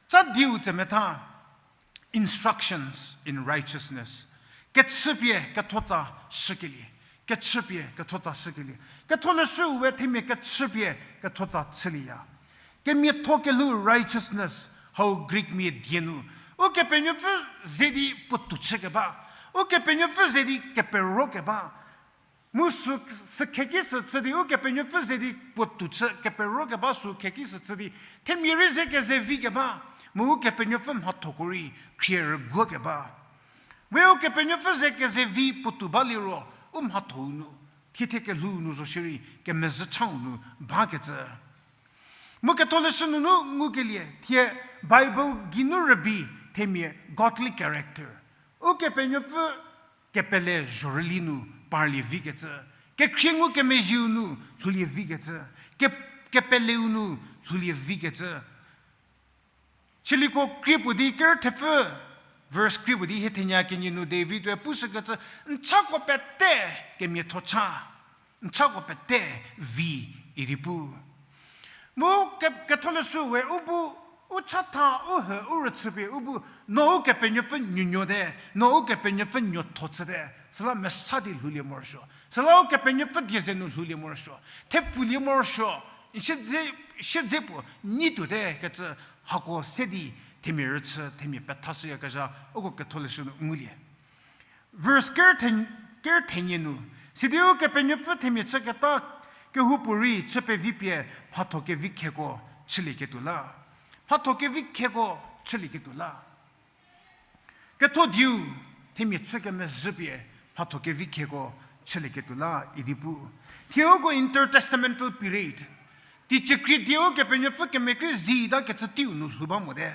tsa dieu tse metha, instructions in righteousness. Kechüpie kethotsa shükelie. Kechüpie kethotsa shükelie. Ketholeshüu we themia kechüpie kethotsa chülieya. Kemiatho kelhou righteousness hau Greek mia die nu. Ukepenuopfü ze di puotou chükeba. Ukepenuopfü ze di kepero keba. Mu sü, sü kheki sü chü di, Ukepenuopfü ze di puotou chü kepero keba sü kheki sü chü di, themia rei ze keze vi keba, mu Ukepenuopfü mhathoko rei khrie rüguo keba. We Ukepenuopfü ze keze vi puotou ba liro, u mhathou nu, thiethie kelhou nu zo shierei, kemezhü chau nu bakecü. Mu Ketholeshü nunu ngukelie, thie Bible geinu rübei themia godly character. Ukepenuopfü kepele zhorüli nu parlie vikecü, kekhrie ngukemezhieu nu lhoulie vikecü, ke-, kepeleu nu lhoulie vikecü. Chüliko krie puo di ker thepfü, Verse krie puo di hie thenya kenie nu David-e pushükecü, n chako pete kemiatho cha, n chako pete vi idi pu. Mu ke-, ketholeshüe u bu, u chatha, u he, u rüchüpie u bu, no Ukepenuopfü nuonuote, no Ukepenuopfü nuotho chüte, süla mesa di lhoulie morosuo. Süla Ukepenuopfü die ze nu lhoulie morosuo. Thepfulie morosuo. Siedze, siedze puo nyi tuote kecü hako se di themia rüchü, themia pethashüyakezha, uko ketholeshü nu ngulie. Verse ker the-, ker thenie nu, sidi Ukepenuopfü themia chüketa kehoupuorei chü pevi pie mhatho kevi kheko chülieketuo la. Mhatho kevi kheko chülieketuo la. Ketho dieu, themia chü kemezhü pie mhatho kevi kheko chülieketuo la idi pu. Thie uko intertestamental period, teicie krie dieu Kepenuopfü kemekhrie zita kecü teiu nu lhou ba mote.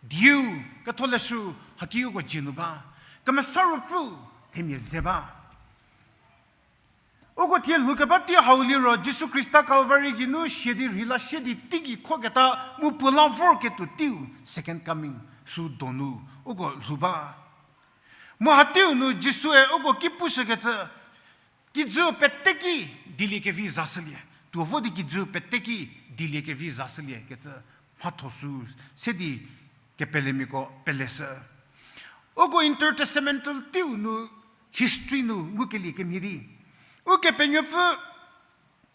Dieu, ketholeshü haki uko dzie nu ba. Kemesa Ruopfü themia ze ba. Uko thie lhoukeba tei hau liro Jisu Khrista Calvary geinu sia di rheila sie di teigei khoketa mu puo la vorketuo teiu second coming sü donu uko lhou ba. Mu hateiu nu Jisue uko ki pushükecü, kijü pete ki dieliekevi zashülie. Tuo vo di kijü pete ki dieliekevi zashülie kecü mhatho sü se di kepelemiako peleshü. Uko intertestamental teiu nu history nu ngukelie kemhie di, Ukepenuopfü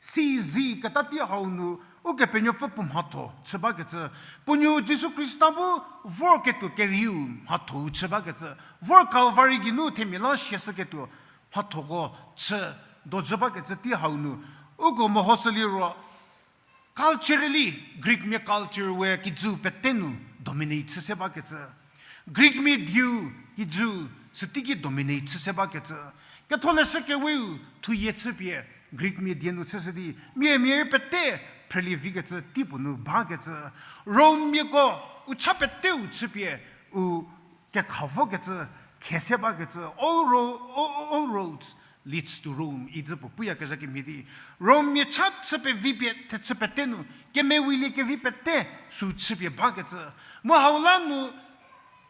sizi keta tei hau nu Ukepenuopfü puo mhatho chü bakecü, puo nuo Jisu Khrista bu vorketuo kerieu mhatho-u chü bakecü, vor Calvary geinu themia la siashüketuo mhathoko chü dojü bakecü tei hau nu, uko mehoshü liro, culturally, Greekmia culture we kijü pete nu dominate chü se bakecü. Greekmia dieu kijü süteiki dominate chü se bakecü. Ketholeshü keweu thuyie chüpie Greekmia die nu chüshü di, mia mia rei pete phrülie vikecü teipuo nu bakecü. Romemiako u cha peteu chüpie u kekha vokecü, khe se bakecü, all ro-, all, all roads leads to Rome idi puo puyakezha kemhie di, Romemia cha chü pevi pie thechü pete nu kemewilie kevi pete sü chüpie bakecü. Mu hau la nu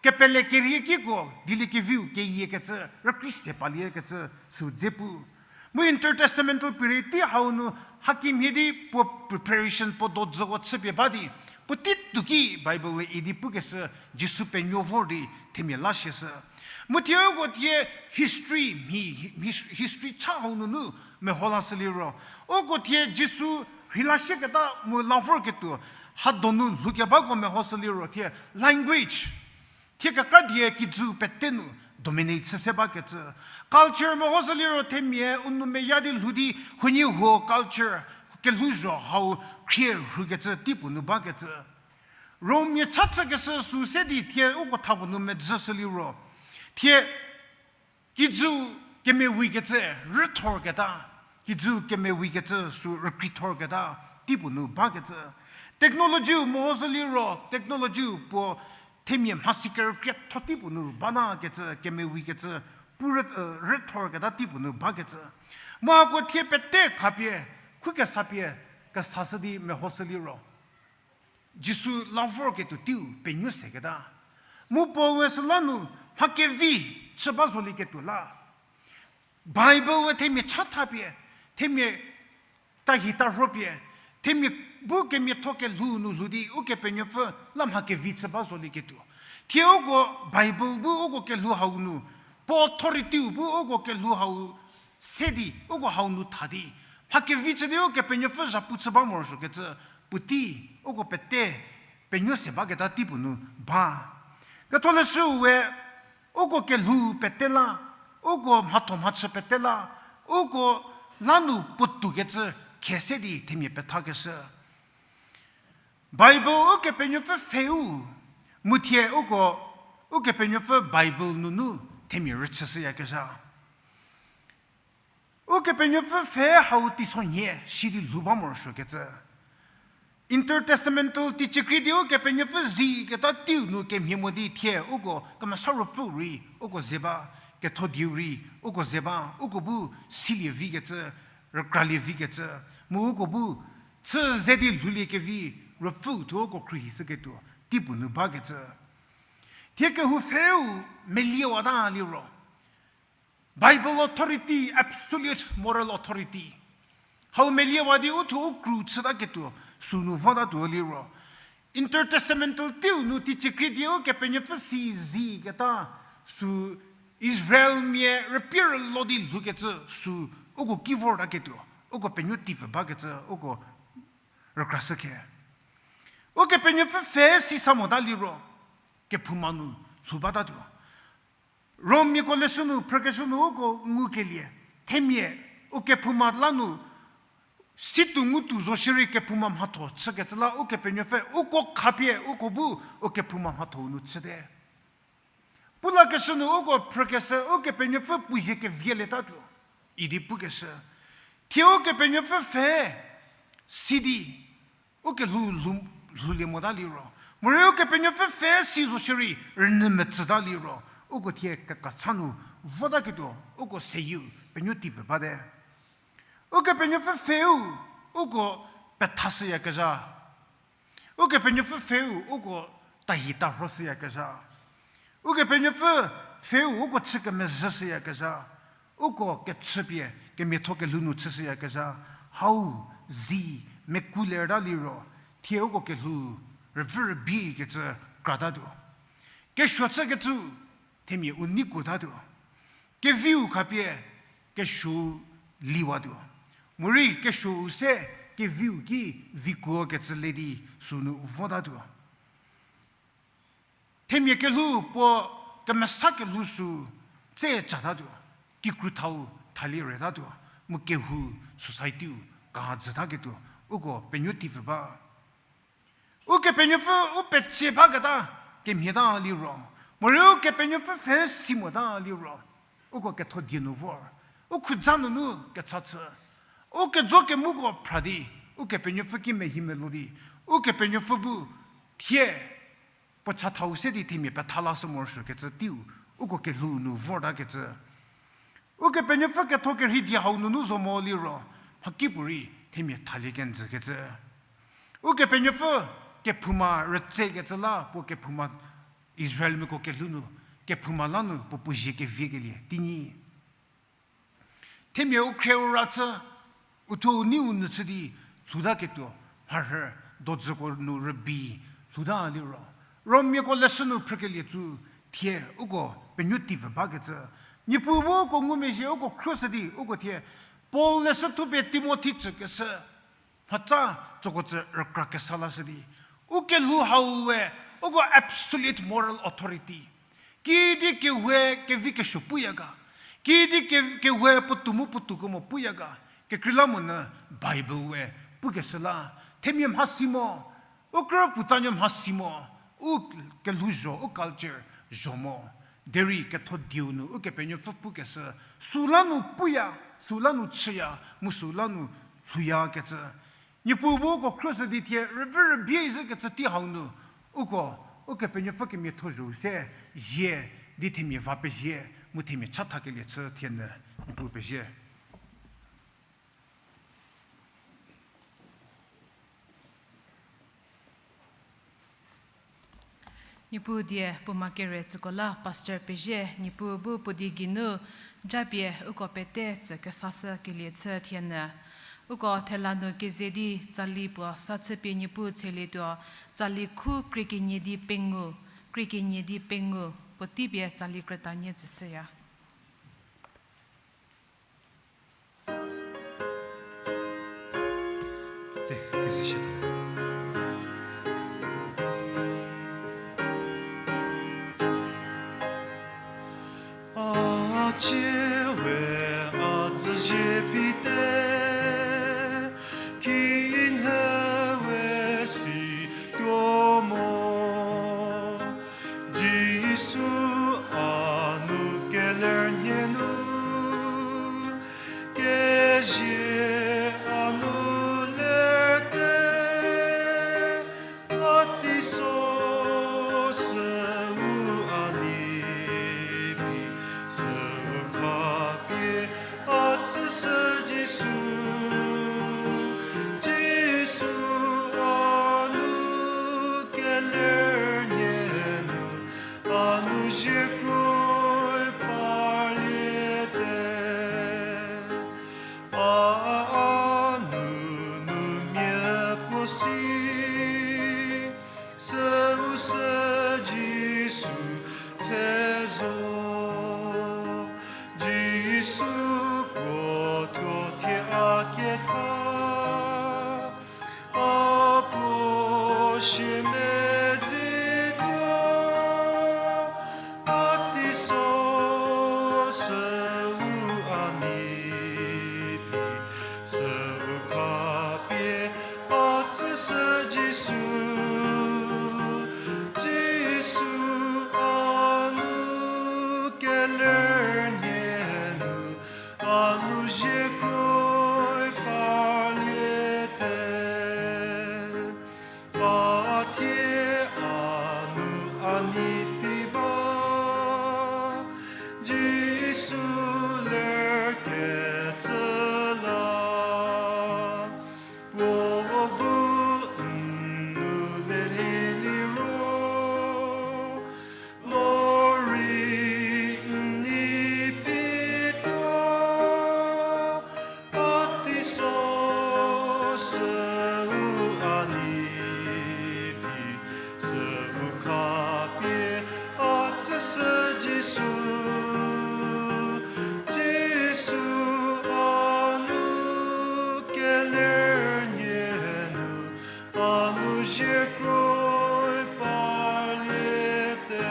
kepele kerie kiko dieliekeviu keyiekecü, rükrei se paliekecü sü dze pu. Mu intertestamental period tei hau nu hakemhie di puo preparation puo dojüko chüpie ba di, puotei tuoki Bible-e idi pukeshü, Jisu penuo vor di themia la siashü. Mu thie uko thie history mhi, his-, history cha hau nunu meho lashü liro, uko thie Jisu rheila sieketa mu la vorketuo ha donu lhoukebako mehoshü liro thie language, thie kekra die kijü pete nu dominate chü se bakecü. Culture mehoshü liro themia u nou meya di lhou di huoniehuo culture kelhouzho hau khrie rhukecü teipuo nu bakecü. Romemia cha chükeshü sü se di thie uko thapuo nu medzüshü liro, thie kijü kemewikecü rüthorketa, kijü kemewikecü sü rükreithorketa teipuo nu bakecü. Technology-u mehoshü liro, technology-u puo themia mhasi kerükrietho teipuo nu banakecü, kemewikecü pu rü-, rüthorketa teipuo nu bakecü. Mu hako thie pete khapie, khukesapie, kesashü di mehoshü liro, Jisu la vorketuo teiu penuo seketa. Mu Paul-e süla nu mha kevi chü ba zolieketuo la. Bible we themia cha thapie, themia tahi tarhopie, themia bu kemiatho kelhou nu lhou di Ukepenuopfü la mha kevi chü ba zolieketuo. Thie uko Bible bu uko kelhou hau nu, puo authority-u bu uko kelhou hau se di, uko hau nu tha di, mha kevi chü di Ukepenuopfü zhapu chü ba morosuokecü, puotei uko pete penuo se baketa teipuo nu ba. Ketholeshüu we uko kelhou pete la, uko mhatho mhachü pete la, uko la nu puotoukecü khe se di themia pethakeshü. Bible Ukepenuopfü pfheu, mu thie uko Ukepenuopfü Bible nunu themia rüchüshüyakezha. Ukepenuopfü pfhe hau teisonhie shi di lhou ba morosuokecü. Intertestamental teiciekri di Ukepenuopfü ziketa teiu nu kemhie mo di thie uko Kemesa Ruopfüu rei uko ze ba, ketho dieu rei uko ze ba, uko bu silie vikecü, rükralie vikecü, mu uko bu chü ze di lhouliekevi Ruopfüu thuo uko khruohishüketuo teipuo nu bakecü. Thie kehou pfheu meliewata liro, Bible authority, absolute moral authority, hau meliewa di u thuo u kru chütaketuo, sünu votatuo liro, intertestamental teiu nu teicie krie di Ukepenuopfü si zi keta, sü Israelmia rüpie rülo di lhoukecü sü uko ki vortaketuo, uko penuo tiepfü bakecü uko rükrashü khe. Ukepenuopfü pfhe si sa mota liro, kephouma nu lhou batatuo. Rommiako leshü nu phrükeshü nu uko ngukelie, themia u kephouma la nu situo ngutuo zo shierei kephouma mhatho chükecü la Ukepenuopfü uko khapie uko bu u kephouma mhatho nu chüte. Pulakeshü nu uko phrükeshü Ukepenuopfü puo zie kevielietatuo idi pukeshü. Thie Ukepenuopfü pfhe si di u kelhou lhou, lhoulie mota liro, morei Ukepenuopfü pfhe si zo shierei rünyü metsüta liro, uko thie kekacha nu votaketuo uko seyieu penuo tiepfü bate. Ukepenuopfü pfheu uko pethashüyakezha. Ukepenuopfü pfheu uko tahi tarhoshüyakezha. Ukepenuopfü pfheu uko chü kemezhüshüyakezha. Uko kechüpie kemiatho kelhou nu chüshüyakezha. Hau zi mekulerta liro, thie uko kelhou rüvü rübei kecü kratatuo. Kesuo chükecü themia u neikuotatuo. Keviu khapie kesuou liwatuo. Morei kesuou se keviu ki vikuo kecü le di sünu votatuo. Themia kelhou puo kemesa kelhou sü tse chatatuo, kikru thau thalie retatuo, mu kehou society-u ka jütaketuo, uko penuo tiepfü ba. Ukepenuopfü u pecie baketa kemhieta liro, morei Ukepenuopfü pfhe si mota liro, uko ketho die nu vor, u khuza nunu kecha chü, u kejo kemuko phra di, Ukepenuopfü ki mehi melo di, Ukepenuopfü bu thie puo chathau se di themia petha lashü morosuokecü teiu, uko kelhou nu vortakecü. Ukepenuopfü ketho kerhei die hau nunu zo mo liro, mhakipuorei themia thalie kenjükecü. Ukepenuopfü kephouma rütsekecü la puo kephouma Israelmiako kelhou nu, kephouma la nu puo puo zie keviekelie teinyi. Themia u khrie u ra chü, u thuo u nei u nyü chü di lhoutaketuo, mharhü dojüko nu rübei lhouta liro, Rommiako leshü nu phrükelie tsu, thie uko penuo tiepfü bakecü. Niepuu bu uko ngumezhie uko khruoshü di uko thie Paul leshü thupie Timothi tsükeshü mhatsa tsoko tsü rükra kesa lashü di, u kelhou hau we, uko absolute moral authority. Kidi kehoue kevi kesuo puya ga, kidi ke-, kehoue puotou mu puotou kemo puya ga, kekreilamonyü Bible we pukeshü la, themia mhasi mo, u krü pfutsanuo mhasi mo, u kelhouzho, u culture zho mo. Derei ketho dieu nu Ukepenuopfü pukeshü, süla nu puya, süla nu chüya, mu süla nu lhouyakecü. Niepuu bu uko khruoshü di thie rüvü rübei zhükecü tei hau nu, uko, Ukepenuopfü kemiatho zho se, zie, di themia va pezie, mu themia chathakelie chü thie nyü, Niepuu pezie. Niepuu die puoma kere tsüko la pastor pezie, Niepuu bu puo die geinu japie uko pete tsü kesashükelie chü thie nyü. Uko thela nu keze di tsali puo sa chüpie Niepuu tshelietuo, tsali khu krie kenie di pengou, krie kenie di pengou, puotei pie tsali krüta nie tsüshüya. A cie we a tsüzie pite, kinhie we si tuo mo. Jisu a nu keler nhie nu, kezie a nu lete, a teiso süu a ni phi, süu khapie a tsüshü Jisu. si, süu sü Jisu pfhe zo. Jisu puo thuo thie a ketha, a puo shie medzi tuo, a teiso süu a nei pie, süu khapie a tsüshü Jisu. Jisu a nu keler nie nu, a nu zie kroi parliete. A thie a nu a nei pie ba, Jisu ler kecü la, puo bu n nu lelie liro, no rei n nei pie tuo, a teiso süu a nei pie, süu khapie a tsüshü Jisu. Jisu a nu keler nie nu, a nu zie kroi parliete.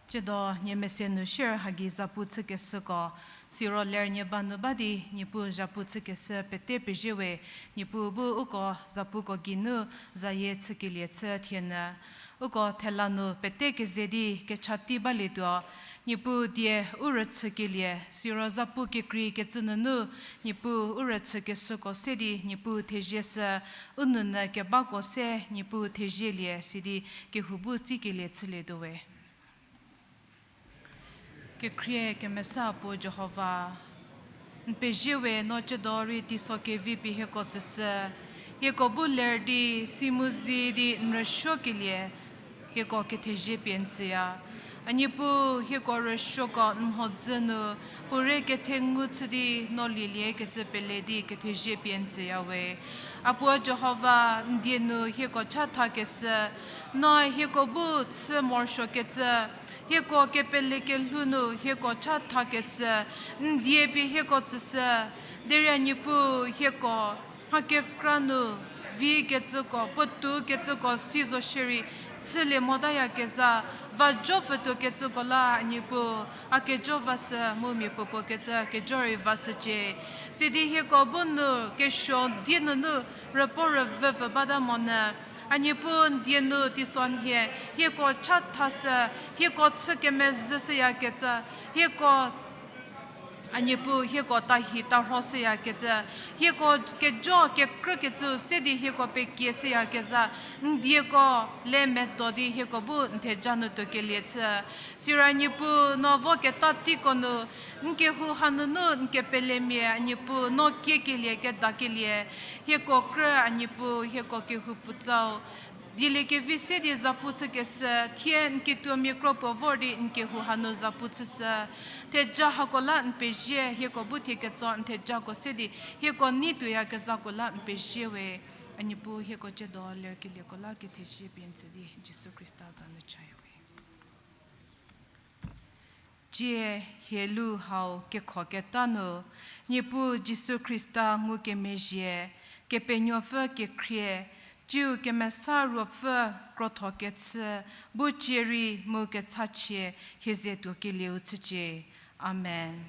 Tsiedo nie mese nu shier hagei zapu chükeshüko, siro ler nie ba nu ba di Niepuu zapu chükeshü pete pezie we. Niepuu bu uko zapuko geinu zayie chükelie chü thienyü. Uko thela nu pete keze di kecha tei balietuo, Niepuu die u rüchükelie, siro zapu kekreikecü nunu, Niepuu u rüchükeshüko se di Niepuu thezie shü, u nounyü kebako se Niepuu thezielie sidi kehou bu tsikelie chülietuo we. Kekhrie kemesa puo Jihova, n pezie we no tsiedo rei teiso kevi pie hieko tsüshü, hieko bu ler di si mu zi di n rüsuokelie, hieko kethezie pie n tsüya. A Niepuu hieko rüsuoko n mhodzü nu, puorei kethengu chü di no lieliekecü pele di kethezie pie n tsüya we. A puo Jihova, n die nu hieko chathakeshü, no hieko bu chü morosuokecü, hieko kepele kelhou nu hieko chathakeshü, n die pie hieko tsüshü, derei a Niepuu hieko mha kekra nu vikecüko, puotou kecüko si zo shierei, chülie motayakezha, va jo pfütuokecüko la a Niepuu, a kejo vashü mu mia puopuo kecü kejo rei vashücie. Sidi hieko bu nu kesuo die nunu rüpuo rüvüpfü bata monyü, a Niepuu n die nu teisonhie, hieko chathashü, hieko chü kemezhüshüyakecü, hieko a Niepuu hieko tahi tarhoshüyakecü, hieko kejo kekrükecü se di hieko pekieshüyakezha, n dieko le medo di hieko bu n theja nu tuokelie chü. Siro a Niepuu no vo keta teiko nu, n kehou hanunu n kepelemia a Niepuu no kiekelie kedakelie, hieko krü a Niepuu hieko kehou pfutsau dieliekevi se di zapu chükeshü, thie n kituomia kro puo vor di n kehou hanu zapu chüshü. Theja hako la n pezie, hieko bu thie ketso n thejako se di hieko nei tuoyakezhako la n pezie we. A Niepuu hieko tsiedo lerkelieko la kethezie pie n tsü di Jisu Khrista za nu chaya we. Tsie hielu hau kekhoketa nu, Niepuu Jisu Khrista ngukemezhie, Kepenuopfü kekhrie, tsiu Kemesa Ruopfü krotho kechü, bu cie rei mu kechachie hie ze tuokelieu chücie. Amen.